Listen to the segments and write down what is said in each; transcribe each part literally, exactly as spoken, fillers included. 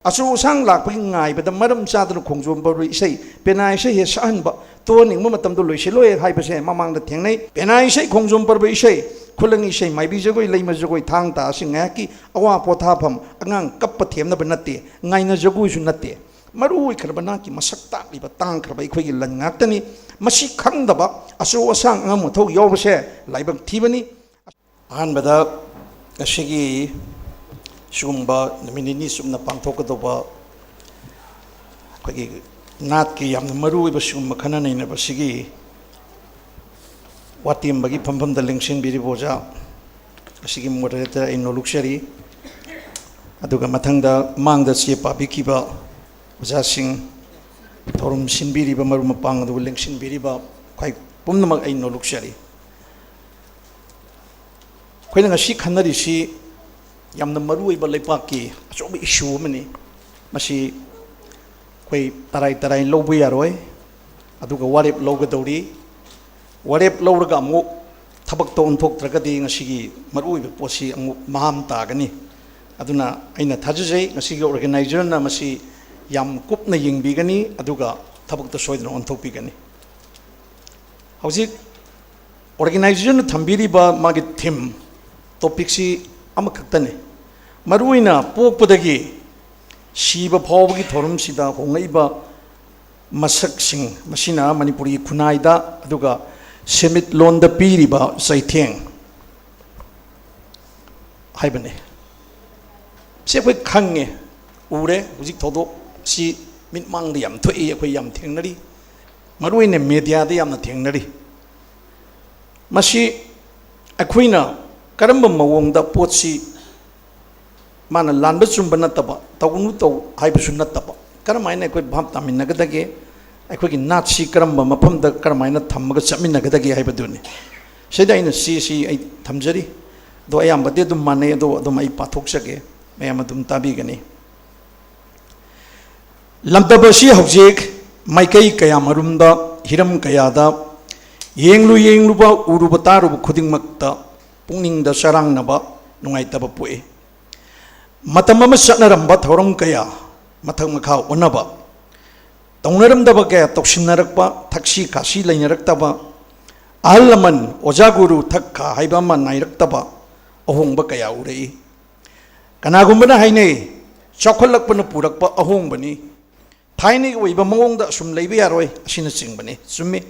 ꯑꯆꯧ ꯑꯁꯥꯡ ꯂꯥꯛꯄꯒꯤ ꯉꯥꯏꯕꯗ ꯃꯔꯝ ꯆꯥꯗꯅ ꯈꯣꯡꯖꯣꯝ ꯄꯔꯕ ꯏꯁꯩ, ꯄꯦꯅꯥ ꯏꯁꯩ ꯍꯦꯛ ꯁꯛꯍꯟꯕ, ꯇꯣꯟꯅꯤꯡꯕ ꯃꯇꯝꯗ ꯂꯣꯏꯁꯤꯜꯂꯣꯏ ꯍꯥꯏꯕꯁꯦ ꯃꯃꯥꯡꯗ ꯊꯦꯡꯅꯩ꯫ ꯄꯦꯅꯥ ꯏꯁꯩ, ꯈꯣꯡꯖꯣꯝ ꯄꯔꯕ ꯏꯁꯩ, ꯈꯨꯂꯪ ꯏꯁꯩ, ꯃꯥꯏꯕꯤ ꯖꯒꯣꯏ, ꯂꯩꯃ ꯖꯒꯣꯏ, ꯊꯥꯡ ꯇꯥ ꯑꯁꯤ ꯉꯥꯏꯍꯥꯛꯀꯤ ꯑꯋꯥ ꯄꯣꯊꯥꯐꯝ, ꯑꯉꯥꯡ ꯀꯞꯄ ꯊꯦꯝꯅꯕ ꯅꯠꯇꯦ, ꯉꯥꯏꯅ ꯖꯒꯣꯏꯁꯨ ꯅꯠꯇꯦ꯫ ꯃꯔꯨ ꯑꯣꯏꯈ꯭ꯔꯕ ꯅꯥꯠꯀꯤ ꯃꯁꯛ ꯇꯥꯛꯂꯤꯕ ꯇꯥꯡꯈ꯭ꯔꯕ ꯑꯩꯈꯣꯏꯒꯤ ꯂꯟ ꯉꯥꯛꯇꯅꯤ꯫ ꯃꯁꯤ ꯈꯪꯗꯕ ꯑꯆꯧ ꯑꯁꯥꯡ ꯑꯉꯝ ꯑꯊꯧ ꯌꯥꯎꯕꯁꯦ ꯂꯥꯏꯕꯛ ꯊꯤꯕꯅꯤ꯫ ꯑꯍꯥꯟꯕꯗ ꯉꯁꯤꯒꯤ ꯁꯤꯒꯨꯝꯕ ꯅꯨꯃꯤꯠ ꯅꯤꯅꯤ ꯆꯨꯞꯅ ꯄꯥꯡꯊꯣꯛꯀꯗꯧꯕ ꯑꯩꯈꯣꯏꯒꯤ ꯅꯥꯠꯀꯤ ꯌꯥꯝꯅ ꯃꯔꯨ ꯑꯣꯏꯕ ꯁꯤꯒꯨꯝꯕ ꯈꯟꯅ ꯅꯩꯅꯕꯁꯤꯒꯤ ꯋꯥꯇꯦꯝꯕꯒꯤ ꯐꯝꯐꯝꯗ ꯂꯦꯡꯁꯤꯟꯕꯤꯔꯤꯕ ꯑꯣꯖꯥ, ꯑꯁꯤꯒꯤ moderator ꯑꯩ ꯅꯣꯂꯨꯛꯆꯔꯤ꯫ ꯑꯗꯨꯒ ꯃꯊꯪꯗ ꯃꯥꯡꯗ ꯆꯦ ꯄꯥꯕꯤꯈꯤꯕ ꯑꯣꯖꯥꯁꯤꯡ, ꯊꯧꯔꯝ ꯁꯤꯟꯕꯤꯔꯤꯕ ꯃꯔꯨꯞ ꯃꯄꯥꯡ, ꯑꯗꯨꯒ ꯂꯦꯡꯁꯤꯟꯕꯤꯔꯤꯕ ꯈ꯭ꯋꯥꯏ ꯄꯨꯝꯅꯃꯛ ꯑꯩ ꯅꯣꯂꯨꯛꯆꯔꯤ꯫ ꯑꯩꯈꯣꯏꯅ ꯉꯁꯤ ꯈꯟꯅꯔꯤꯁꯤ ꯌꯥꯝꯅ ꯃꯔꯨ ꯑꯣꯏꯕ ꯂꯩꯄꯥꯛꯀꯤ ꯑꯆꯧꯕ issue ꯑꯃꯅꯤ꯫ ꯃꯁꯤ ꯑꯩꯈꯣꯏ ꯇꯔꯥꯏ ꯇꯔꯥꯏ ꯂꯧꯕ ꯌꯥꯔꯣꯏ꯫ ꯑꯗꯨꯒ ꯋꯥꯔꯦꯞ ꯂꯧꯒꯗꯧꯔꯤ꯫ ꯋꯥꯔꯦꯞ ꯂꯧꯔꯒ ꯑꯃꯨꯛ ꯊꯕꯛꯇ ꯑꯣꯟꯊꯣꯛꯇ꯭ꯔꯒꯗꯤ ꯉꯁꯤꯒꯤ ꯃꯔꯨꯑꯣꯏꯕ ꯄꯣꯠꯁꯤ ꯑꯃꯨꯛ ꯃꯍꯥꯝ ꯇꯥꯒꯅꯤ꯫ ꯑꯗꯨꯅ ꯑꯩꯅ ꯊꯥꯖꯖꯩ ꯉꯁꯤꯒꯤ organizerꯅ ꯃꯁꯤ ꯌꯥꯝ ꯀꯨꯞꯅ ꯌꯦꯡꯕꯤꯒꯅꯤ, ꯑꯗꯨꯒ ꯊꯕꯛꯇ ꯁꯣꯏꯗꯅ ꯑꯣꯟꯊꯣꯛꯄꯤꯒꯅꯤ꯫ ꯍꯧꯖꯤꯛ organizerꯅ ꯊꯝꯕꯤꯔꯤꯕ ꯃꯥꯒꯤ theme, topicꯁꯤ ꯑꯃꯈꯛꯇꯅꯤ꯫ ꯃꯔꯨꯑꯣꯏꯅ ꯄꯣꯛꯄꯗꯒꯤ ꯁꯤꯕ ꯐꯥꯎꯕꯒꯤ ꯊꯧꯔꯝꯁꯤꯗ ꯍꯣꯡꯂꯛꯏꯕ ꯃꯁꯛꯁꯤꯡ, ꯃꯁꯤꯅ ꯃꯅꯤꯄꯨꯔꯤ ꯈꯨꯟꯅꯥꯏꯗ ꯑꯗꯨꯒ ꯁꯦꯟꯃꯤꯠꯂꯣꯟꯗ ꯄꯤꯔꯤꯕ ꯆꯩꯊꯦꯡ ꯍꯥꯏꯕꯅꯤ꯫ ꯁꯤ ꯑꯩꯈꯣꯏ ꯈꯪꯉꯦ, ꯎꯔꯦ꯫ ꯍꯧꯖꯤꯛ ꯊꯧꯗꯣꯛꯁꯤ ꯃꯤꯠꯃꯥꯡꯗ ꯌꯥꯝ ꯊꯣꯛꯏ, ꯑꯩꯈꯣꯏ ꯌꯥꯝ ꯊꯦꯡꯅꯔꯤ꯫ ꯃꯔꯨꯑꯣꯏꯅ mediaꯗ ꯌꯥꯝꯅ ꯊꯦꯡꯅꯔꯤ꯫ ꯃꯁꯤ ꯑꯩꯈꯣꯏꯅ ꯀꯔꯝꯕ ꯃꯑꯣꯡꯗ ꯄꯣꯠꯁꯤ ꯃꯥꯅ ꯂꯥꯟꯕ ꯆꯨꯝꯕ ꯅꯠꯇꯕ, ꯇꯧꯒꯅꯨ ꯇꯧ ꯍꯥꯏꯕꯁꯨ ꯅꯠꯇꯕ, ꯀꯔꯝ ꯍꯥꯏꯅ ꯑꯩꯈꯣꯏ ꯚꯥꯞ ꯇꯥꯃꯤꯟꯅꯒꯗꯒꯦ, ꯑꯩꯈꯣꯏꯒꯤ ꯅꯥꯠꯁꯤ ꯀꯔꯝꯕ ꯃꯐꯝꯗ ꯀꯔꯝ ꯍꯥꯏꯅ ꯊꯝꯃꯒ ꯆꯠꯃꯤꯟꯅꯒꯗꯒꯦ ꯍꯥꯏꯕꯗꯨꯅꯤ꯫ ꯁꯤꯗ ꯑꯩꯅ ꯆꯦꯁꯤ ꯑꯩ ꯊꯝꯖꯔꯤ꯫ ꯑꯗꯣ ꯑꯌꯥꯝꯕꯗꯤ ꯑꯗꯨꯝ ꯃꯥꯟꯅꯩ, ꯑꯗꯣ ꯑꯗꯨꯝ ꯑꯩ ꯄꯥꯊꯣꯛꯆꯒꯦ, ꯃꯌꯥꯝ ꯑꯗꯨꯝ ꯇꯥꯕꯤꯒꯅꯤ꯫ ꯂꯝꯗꯝ ꯑꯁꯤ ꯍꯧꯖꯤꯛ ꯃꯥꯏꯀꯩ ꯀꯌꯥ ꯃꯔꯨꯝꯗ, ꯍꯤꯔꯝ ꯀꯌꯥꯗ ꯌꯦꯡꯂꯨ ꯌꯦꯡꯂꯨꯕ, ꯎꯔꯨꯕ ꯇꯥꯔꯨꯕ ꯈꯨꯗꯤꯡꯃꯛꯇ ꯄꯨꯛꯅꯤꯡꯗ ꯆꯔꯥꯡꯅꯕ, ꯅꯨꯡꯉꯥꯏꯇꯕ ꯄꯣꯛꯏ꯫ ꯃꯇꯝ ꯑꯃ ꯆꯠꯅꯔꯝꯕ ꯊꯧꯔꯝ ꯀꯌꯥ ꯃꯊꯛ ꯃꯈꯥ ꯑꯣꯟꯅꯕ, ꯇꯧꯅꯔꯝꯗꯕ ꯀꯌꯥ ꯇꯧꯁꯤꯟꯅꯔꯛꯄ, ꯊꯛꯁꯤ ꯈꯥꯁꯤ ꯂꯩꯅꯔꯛꯇꯕ, ꯑꯍꯜ ꯂꯃꯟ, ꯑꯣꯖꯥ ꯒꯨꯔꯨ, ꯊꯛ ꯈꯥ ꯍꯥꯏꯕ ꯑꯃ ꯅꯥꯏꯔꯛꯇꯕ ꯑꯍꯣꯡꯕ ꯀꯌꯥ ꯎꯔꯛꯏ꯫ ꯀꯅꯥꯒꯨꯝꯕꯅ ꯍꯥꯏꯅꯩ, ꯆꯥꯎꯈꯠꯂꯛꯄꯅ ꯄꯨꯔꯛꯄ ꯑꯍꯣꯡꯕꯅꯤ, ꯊꯥꯏꯅꯒꯤ ꯑꯣꯏꯕ ꯃꯑꯣꯡꯗ ꯑꯁꯨꯝ ꯂꯩꯕ ꯌꯥꯔꯣꯏ ꯑꯁꯤꯅꯆꯤꯡꯕꯅꯤ꯫ ꯆꯨꯝꯃꯤ,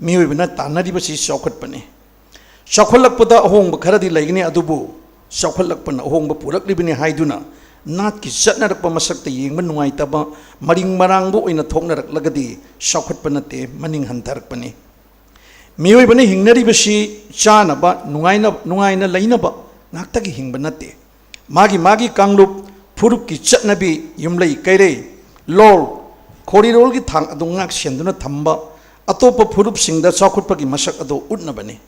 ꯃꯤꯑꯣꯏꯕꯅ ꯇꯥꯟꯅꯔꯤꯕꯁꯤ ꯆꯥꯎꯈꯠꯄꯅꯤ꯫ ꯆꯥꯎꯈꯠꯂꯛꯄꯗ ꯑꯍꯣꯡꯕ ꯈꯔꯗꯤ ꯂꯩꯒꯅꯤ, ꯑꯗꯨꯕꯨ ꯆꯥꯎꯈꯠꯂꯛꯄꯅ ꯑꯍꯣꯡꯕ ꯄꯨꯔꯛꯂꯤꯕꯅꯤ ꯍꯥꯏꯗꯨꯅ ꯅꯥꯠꯀꯤ ꯆꯠꯅꯔꯛꯄ ꯃꯁꯛꯇ ꯌꯦꯡꯕ ꯅꯨꯡꯉꯥꯏꯇꯕ, ꯃꯔꯤꯡ ꯃꯔꯥꯡꯕ ꯑꯣꯏꯅ ꯊꯣꯛꯅꯔꯛꯂꯒꯗꯤ ꯆꯥꯎꯈꯠꯄ ꯅꯠꯇꯦ, ꯃꯅꯤꯡ ꯍꯟꯊꯔꯛꯄꯅꯤ꯫ ꯃꯤꯑꯣꯏꯕꯅ ꯍꯤꯡꯅꯔꯤꯕꯁꯤ ꯆꯥꯅꯕ, ꯅꯨꯡꯉꯥꯏꯅ, ꯅꯨꯡꯉꯥꯏꯅ ꯂꯩꯅꯕ ꯉꯥꯛꯇꯒꯤ ꯍꯤꯡꯕ ꯅꯠꯇꯦ꯫ ꯃꯥꯒꯤ ꯃꯥꯒꯤ ꯀꯥꯡꯂꯨꯞ, ꯐꯨꯔꯨꯞꯀꯤ ꯆꯠꯅꯕꯤ, ꯌꯨꯝꯂꯩ ꯀꯩꯔꯩ, ꯂꯣꯜ, ꯈꯣꯔꯤꯔꯣꯜꯒꯤ ꯊꯥꯛ ꯑꯗꯨ ꯉꯥꯛ ꯁꯦꯟꯗꯨꯅ ꯊꯝꯕ, ꯑꯇꯣꯞꯄ ꯐꯨꯔꯨꯞꯁꯤꯡꯗ ꯆꯥꯎꯈꯠꯄꯒꯤ ꯃꯁꯛ ꯑꯗꯨ ꯎꯠꯅꯕꯅꯤ꯫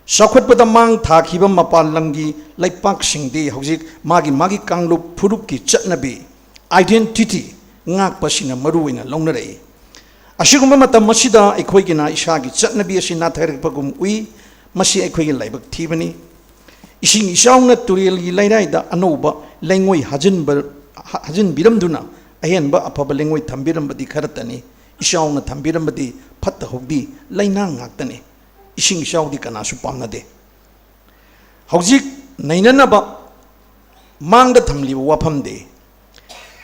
ꯆꯥꯎꯈꯠꯄꯗ ꯃꯥꯡ ꯊꯥꯈꯤꯕ ꯃꯄꯥꯟ ꯂꯝꯒꯤ ꯂꯩꯄꯥꯛꯁꯤꯡꯗꯤ ꯍꯧꯖꯤꯛ ꯃꯥꯒꯤ ꯃꯥꯒꯤ ꯀꯥꯡꯂꯨꯞ ꯐꯨꯔꯨꯞꯀꯤ ꯆꯠꯅꯕꯤ, identity, ꯉꯥꯛꯄꯁꯤꯅ ꯃꯔꯨ ꯑꯣꯏꯅ ꯂꯧꯅꯔꯛꯏ꯫ ꯑꯁꯤꯒꯨꯝꯕ ꯃꯇꯝ ꯑꯁꯤꯗ ꯑꯩꯈꯣꯏꯒꯤꯅ ꯏꯁꯥꯒꯤ ꯆꯠꯅꯕꯤ ꯑꯁꯤ ꯅꯥꯊꯩꯔꯛꯄꯒꯨꯝ ꯎꯏ꯫ ꯃꯁꯤ ꯑꯩꯈꯣꯏꯒꯤ ꯂꯥꯏꯕꯛ ꯊꯤꯕꯅꯤ꯫ ꯏꯁꯤꯡ ꯏꯆꯥꯎꯅ ꯇꯨꯔꯦꯜꯒꯤ ꯂꯩꯔꯥꯏꯗ ꯑꯅꯧꯕ ꯂꯩꯉꯣꯏ ꯍꯥꯖꯤꯟꯕ-, ꯍꯥ-, ꯍꯥꯖꯤꯟꯕꯤꯔꯝꯗꯨꯅ ꯑꯍꯦꯟꯕ ꯑꯐꯕ ꯂꯩꯉꯣꯏ ꯊꯝꯕꯤꯔꯝꯕꯗꯤ ꯈꯔꯇꯅꯤ꯫ ꯏꯆꯥꯎꯅ ꯊꯝꯕꯤꯔꯝꯕꯗꯤ ꯐꯠꯇ ꯍꯥꯎꯗꯤ ꯂꯩꯅꯥꯡ ꯉꯥꯛꯇꯅꯤ꯫ ꯏꯁꯤꯡ ꯏꯆꯥꯎꯗꯤ ꯀꯅꯥꯁꯨ ꯄꯥꯝꯅꯗꯦ꯫ ꯍꯧꯖꯤꯛ ꯅꯩꯅꯅꯕ ꯃꯥꯡꯗ ꯊꯝꯂꯤꯕ ꯋꯥꯐꯝꯗꯤ,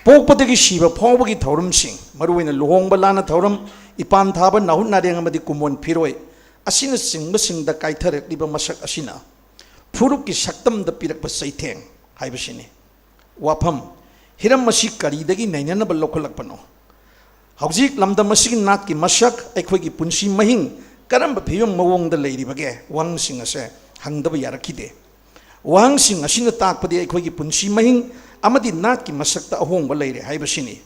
ꯄꯣꯛꯄꯗꯒꯤ ꯁꯤꯕ ꯐꯥꯎꯕꯒꯤ ꯊꯧꯔꯝꯁꯤꯡ, ꯃꯔꯨꯑꯣꯏꯅ ꯂꯨꯍꯣꯡꯕ ꯂꯥꯟꯅ ꯊꯧꯔꯝ, ꯏꯄꯥꯟ ꯊꯥꯕ, ꯅꯥꯍꯨꯠ ꯅꯥꯔꯦꯡ ꯑꯃꯗꯤ ꯀꯨꯝꯑꯣꯟ ꯐꯤꯔꯣꯏ ꯑꯁꯤꯅꯆꯤꯡꯕꯁꯤꯡꯗ ꯀꯥꯏꯊꯔꯛꯂꯤꯕ ꯃꯁꯛ ꯑꯁꯤꯅ ꯐꯨꯔꯨꯞꯀꯤ ꯁꯛꯇꯝꯗ ꯄꯤꯔꯛꯄ ꯆꯩꯊꯦꯡ ꯍꯥꯏꯕꯁꯤꯅꯤ꯫ ꯋꯥꯐꯝ, ꯍꯤꯔꯝ ꯑꯁꯤ ꯀꯔꯤꯗꯒꯤ ꯅꯩꯅꯅꯕ ꯂꯧꯈꯠꯂꯛꯄꯅꯣ? ꯍꯧꯖꯤꯛ ꯂꯝꯗꯝ ꯑꯁꯤꯒꯤ ꯅꯥꯠꯀꯤ ꯃꯁꯛ, ꯑꯩꯈꯣꯏꯒꯤ ꯄꯨꯟꯁꯤ ꯃꯍꯤꯡ ꯀꯔꯝꯕ ꯐꯤꯕꯝ ꯃꯑꯣꯡꯗ ꯂꯩꯔꯤꯕꯒꯦ? ꯋꯥꯍꯪꯁꯤꯡ ꯑꯁꯦ ꯍꯪꯗꯕ ꯌꯥꯔꯛꯈꯤꯗꯦ꯫ ꯋꯥꯍꯪꯁꯤꯡ ꯑꯁꯤꯅ ꯇꯥꯛꯄꯗꯤ ꯑꯩꯈꯣꯏꯒꯤ ꯄꯨꯟꯁꯤ ꯃꯍꯤꯡ ꯑꯃꯗꯤ ꯅꯥꯠꯀꯤ ꯃꯁꯛꯇ ꯑꯍꯣꯡꯕ ꯂꯩꯔꯦ ꯍꯥꯏꯕꯁꯤꯅꯤ꯫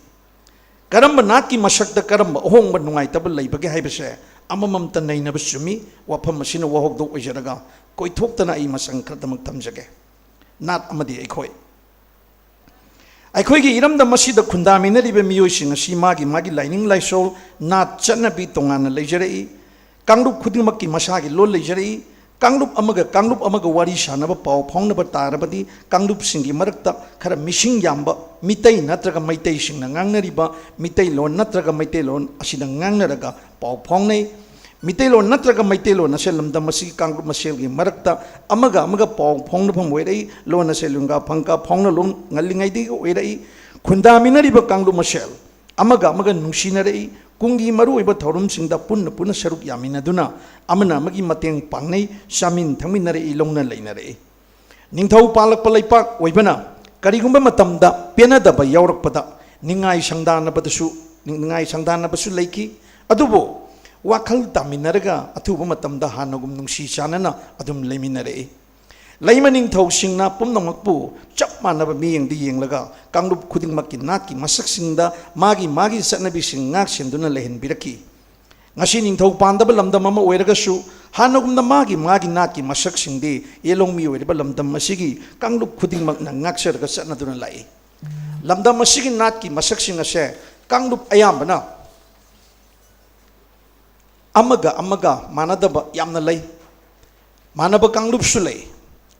ꯀꯔꯝꯕ ꯅꯥꯠꯀꯤ ꯃꯁꯛꯇ ꯀꯔꯝꯕ ꯑꯍꯣꯡꯕ ꯅꯨꯡꯉꯥꯏꯇꯕ ꯂꯩꯕꯒꯦ ꯍꯥꯏꯕꯁꯦ ꯑꯃꯃꯝꯇ ꯅꯩꯅꯕ ꯆꯨꯝꯃꯤ꯫ ꯋꯥꯐꯝ ꯑꯁꯤꯅ ꯋꯥꯍꯧꯗꯣꯛ ꯑꯣꯏꯖꯔꯒ ꯀꯣꯏꯊꯣꯛꯇꯅ ꯑꯩ ꯃꯆꯪ ꯈꯔꯗꯃꯛ ꯊꯝꯖꯒꯦ꯫ ꯅꯥꯠ ꯑꯃꯗꯤ ꯑꯩꯈꯣꯏ꯫ ꯑꯩꯈꯣꯏꯒꯤ ꯏꯔꯝꯗꯝ ꯑꯁꯤꯗ ꯈꯨꯟꯗꯥꯃꯤꯟꯅꯔꯤꯕ ꯃꯤꯑꯣꯏꯁꯤꯡ ꯑꯁꯤ ꯃꯥꯒꯤ ꯃꯥꯒꯤ ꯂꯥꯏꯅꯤꯡ ꯂꯥꯏꯁꯣꯜ, ꯅꯥꯠ ꯆꯠꯅꯕꯤ ꯇꯣꯉꯥꯟꯅ ꯂꯩꯖꯔꯛꯏ꯫ ꯀꯥꯡꯂꯨꯞ ꯈꯨꯗꯤꯡꯃꯛꯀꯤ ꯃꯁꯥꯒꯤ ꯂꯣꯜ ꯂꯩꯖꯔꯛꯏ꯫ ꯀꯥꯡꯂꯨꯞ ꯑꯃꯒ ꯀꯥꯡꯂꯨꯞ ꯑꯃꯒ ꯋꯥꯔꯤ ꯁꯥꯅꯕ, ꯄꯥꯎ ꯐꯥꯎꯅꯕ ꯇꯥꯔꯕꯗꯤ, ꯀꯥꯡꯂꯨꯞꯁꯤꯡꯒꯤ ꯃꯔꯛꯇ ꯈꯔ ꯃꯤꯁꯤꯡ ꯌꯥꯝꯕ ꯃꯤꯇꯩ ꯅꯠꯇ꯭ꯔꯒ ꯃꯩꯇꯩꯁꯤꯡꯅ ꯉꯥꯡꯅꯔꯤꯕ ꯃꯤꯇꯩꯂꯣꯟ ꯅꯠꯇ꯭ꯔꯒ ꯃꯩꯇꯩꯂꯣꯟ ꯑꯁꯤꯗ ꯉꯥꯡꯅꯔꯒ ꯄꯥꯎ ꯐꯥꯎꯅꯩ꯫ ꯃꯤꯇꯩꯂꯣꯟ ꯅꯠꯇ꯭ꯔꯒ ꯃꯩꯇꯩꯂꯣꯟ ꯑꯁꯦ ꯂꯝꯗꯝ ꯑꯁꯤꯒꯤ ꯀꯥꯡꯂꯨꯞ ꯃꯁꯦꯜꯒꯤ ꯃꯔꯛꯇ ꯑꯃꯒ ꯑꯃꯒ ꯄꯥꯎ ꯐꯥꯎꯅꯐꯝ ꯑꯣꯏꯔꯛꯏ꯫ ꯂꯣꯟ ꯑꯁꯦ ꯂꯨꯡꯒꯥ ꯐꯪꯀꯥ ꯐꯥꯎꯅ ꯂꯣꯟ ꯉꯜꯂꯤꯉꯩꯗꯒꯤ ꯑꯣꯏꯔꯛꯏ꯫ ꯈꯨꯟꯗꯥꯃꯤꯟꯅꯔꯤꯕ ꯀꯥꯡꯂꯨꯞ ꯃꯁꯦꯜ ꯑꯃꯒ ꯑꯃꯒ ꯅꯨꯡꯁꯤꯅꯔꯛꯏ꯫ ꯀꯨꯡꯒꯤ ꯃꯔꯨꯑꯣꯏꯕ ꯊꯧꯔꯝꯁꯤꯡꯗ ꯄꯨꯟꯅ ꯄꯨꯟꯅ ꯁꯔꯨꯛ ꯌꯥꯃꯤꯟꯅꯗꯨꯅ ꯑꯃꯅ ꯑꯃꯒꯤ ꯃꯇꯦꯡ ꯄꯥꯡꯅꯩ, ꯆꯥꯃꯤꯟ ꯊꯛꯃꯤꯟꯅꯔꯛꯏ, ꯂꯧꯅ ꯂꯩꯅꯔꯛꯏ꯫ ꯅꯤꯡꯊꯧ ꯄꯥꯜꯂꯛꯄ ꯂꯩꯄꯥꯛ ꯑꯣꯏꯕꯅ ꯀꯔꯤꯒꯨꯝꯕ ꯃꯇꯝꯗ ꯄꯦꯟꯅꯗꯕ ꯌꯥꯎꯔꯛꯄꯗ ꯅꯤꯡꯉꯥꯏ ꯁꯪꯗꯥꯅꯕꯗꯁꯨ, ꯅꯤꯡꯉꯥꯏ ꯁꯪꯗꯥꯅꯕꯁꯨ ꯂꯩꯈꯤ꯫ ꯑꯗꯨꯕꯨ ꯋꯥꯈꯜ ꯇꯥꯃꯤꯟꯅꯔꯒ ꯑꯊꯨꯕ ꯃꯇꯝꯗ ꯍꯥꯟꯅꯒꯨꯝ ꯅꯨꯡꯁꯤ ꯆꯥꯟꯅꯅ ꯑꯗꯨꯝ ꯂꯩꯃꯤꯟꯅꯔꯛꯏ꯫ ꯂꯩꯃ ꯅꯤꯡꯊꯧꯁꯤꯡꯅ ꯄꯨꯝꯅꯃꯛꯄꯨ ꯆꯞ ꯃꯥꯟꯅꯕ ꯃꯤꯠꯌꯦꯡꯗ ꯌꯦꯡꯂꯒ ꯀꯥꯡꯂꯨꯞ ꯈꯨꯗꯤꯡꯃꯛꯀꯤ ꯅꯥꯠꯀꯤ ꯃꯁꯛꯁꯤꯡꯗ ꯃꯥꯒꯤ ꯃꯥꯒꯤ ꯆꯠꯅꯕꯤꯁꯤꯡ ꯉꯥꯛ ꯁꯦꯟꯗꯨꯅ ꯂꯩꯍꯟꯕꯤꯔꯛꯈꯤ꯫ ꯉꯁꯤ ꯅꯤꯡꯊꯧ ꯄꯥꯟꯗꯕ ꯂꯝꯗꯝ ꯑꯃ ꯑꯣꯏꯔꯒꯁꯨ ꯍꯥꯟꯅꯒꯨꯝꯅ ꯃꯥꯒꯤ ꯃꯥꯒꯤ ꯅꯥꯠꯀꯤ ꯃꯁꯛꯁꯤꯡꯗꯤ ꯌꯦꯂꯣꯡꯃꯤ ꯑꯣꯏꯔꯤꯕ ꯂꯝꯗꯝ ꯑꯁꯤꯒꯤ ꯀꯥꯡꯂꯨꯞ ꯈꯨꯗꯤꯡꯃꯛꯅ ꯉꯥꯛꯆꯔꯒ ꯆꯠꯅꯗꯨꯅ ꯂꯥꯛꯏ꯫ ꯂꯝꯗꯝ ꯑꯁꯤꯒꯤ ꯅꯥꯠꯀꯤ ꯃꯁꯛꯁꯤꯡ ꯑꯁꯦ ꯀꯥꯡꯂꯨꯞ ꯑꯌꯥꯝꯕꯅ ꯑꯃꯒ ꯑꯃꯒ ꯃꯥꯟꯅꯗꯕ ꯌꯥꯝꯅ ꯂꯩ꯫ ꯃꯥꯟꯅꯕ ꯀꯥꯡꯂꯨꯞꯁꯨ ꯂꯩ꯫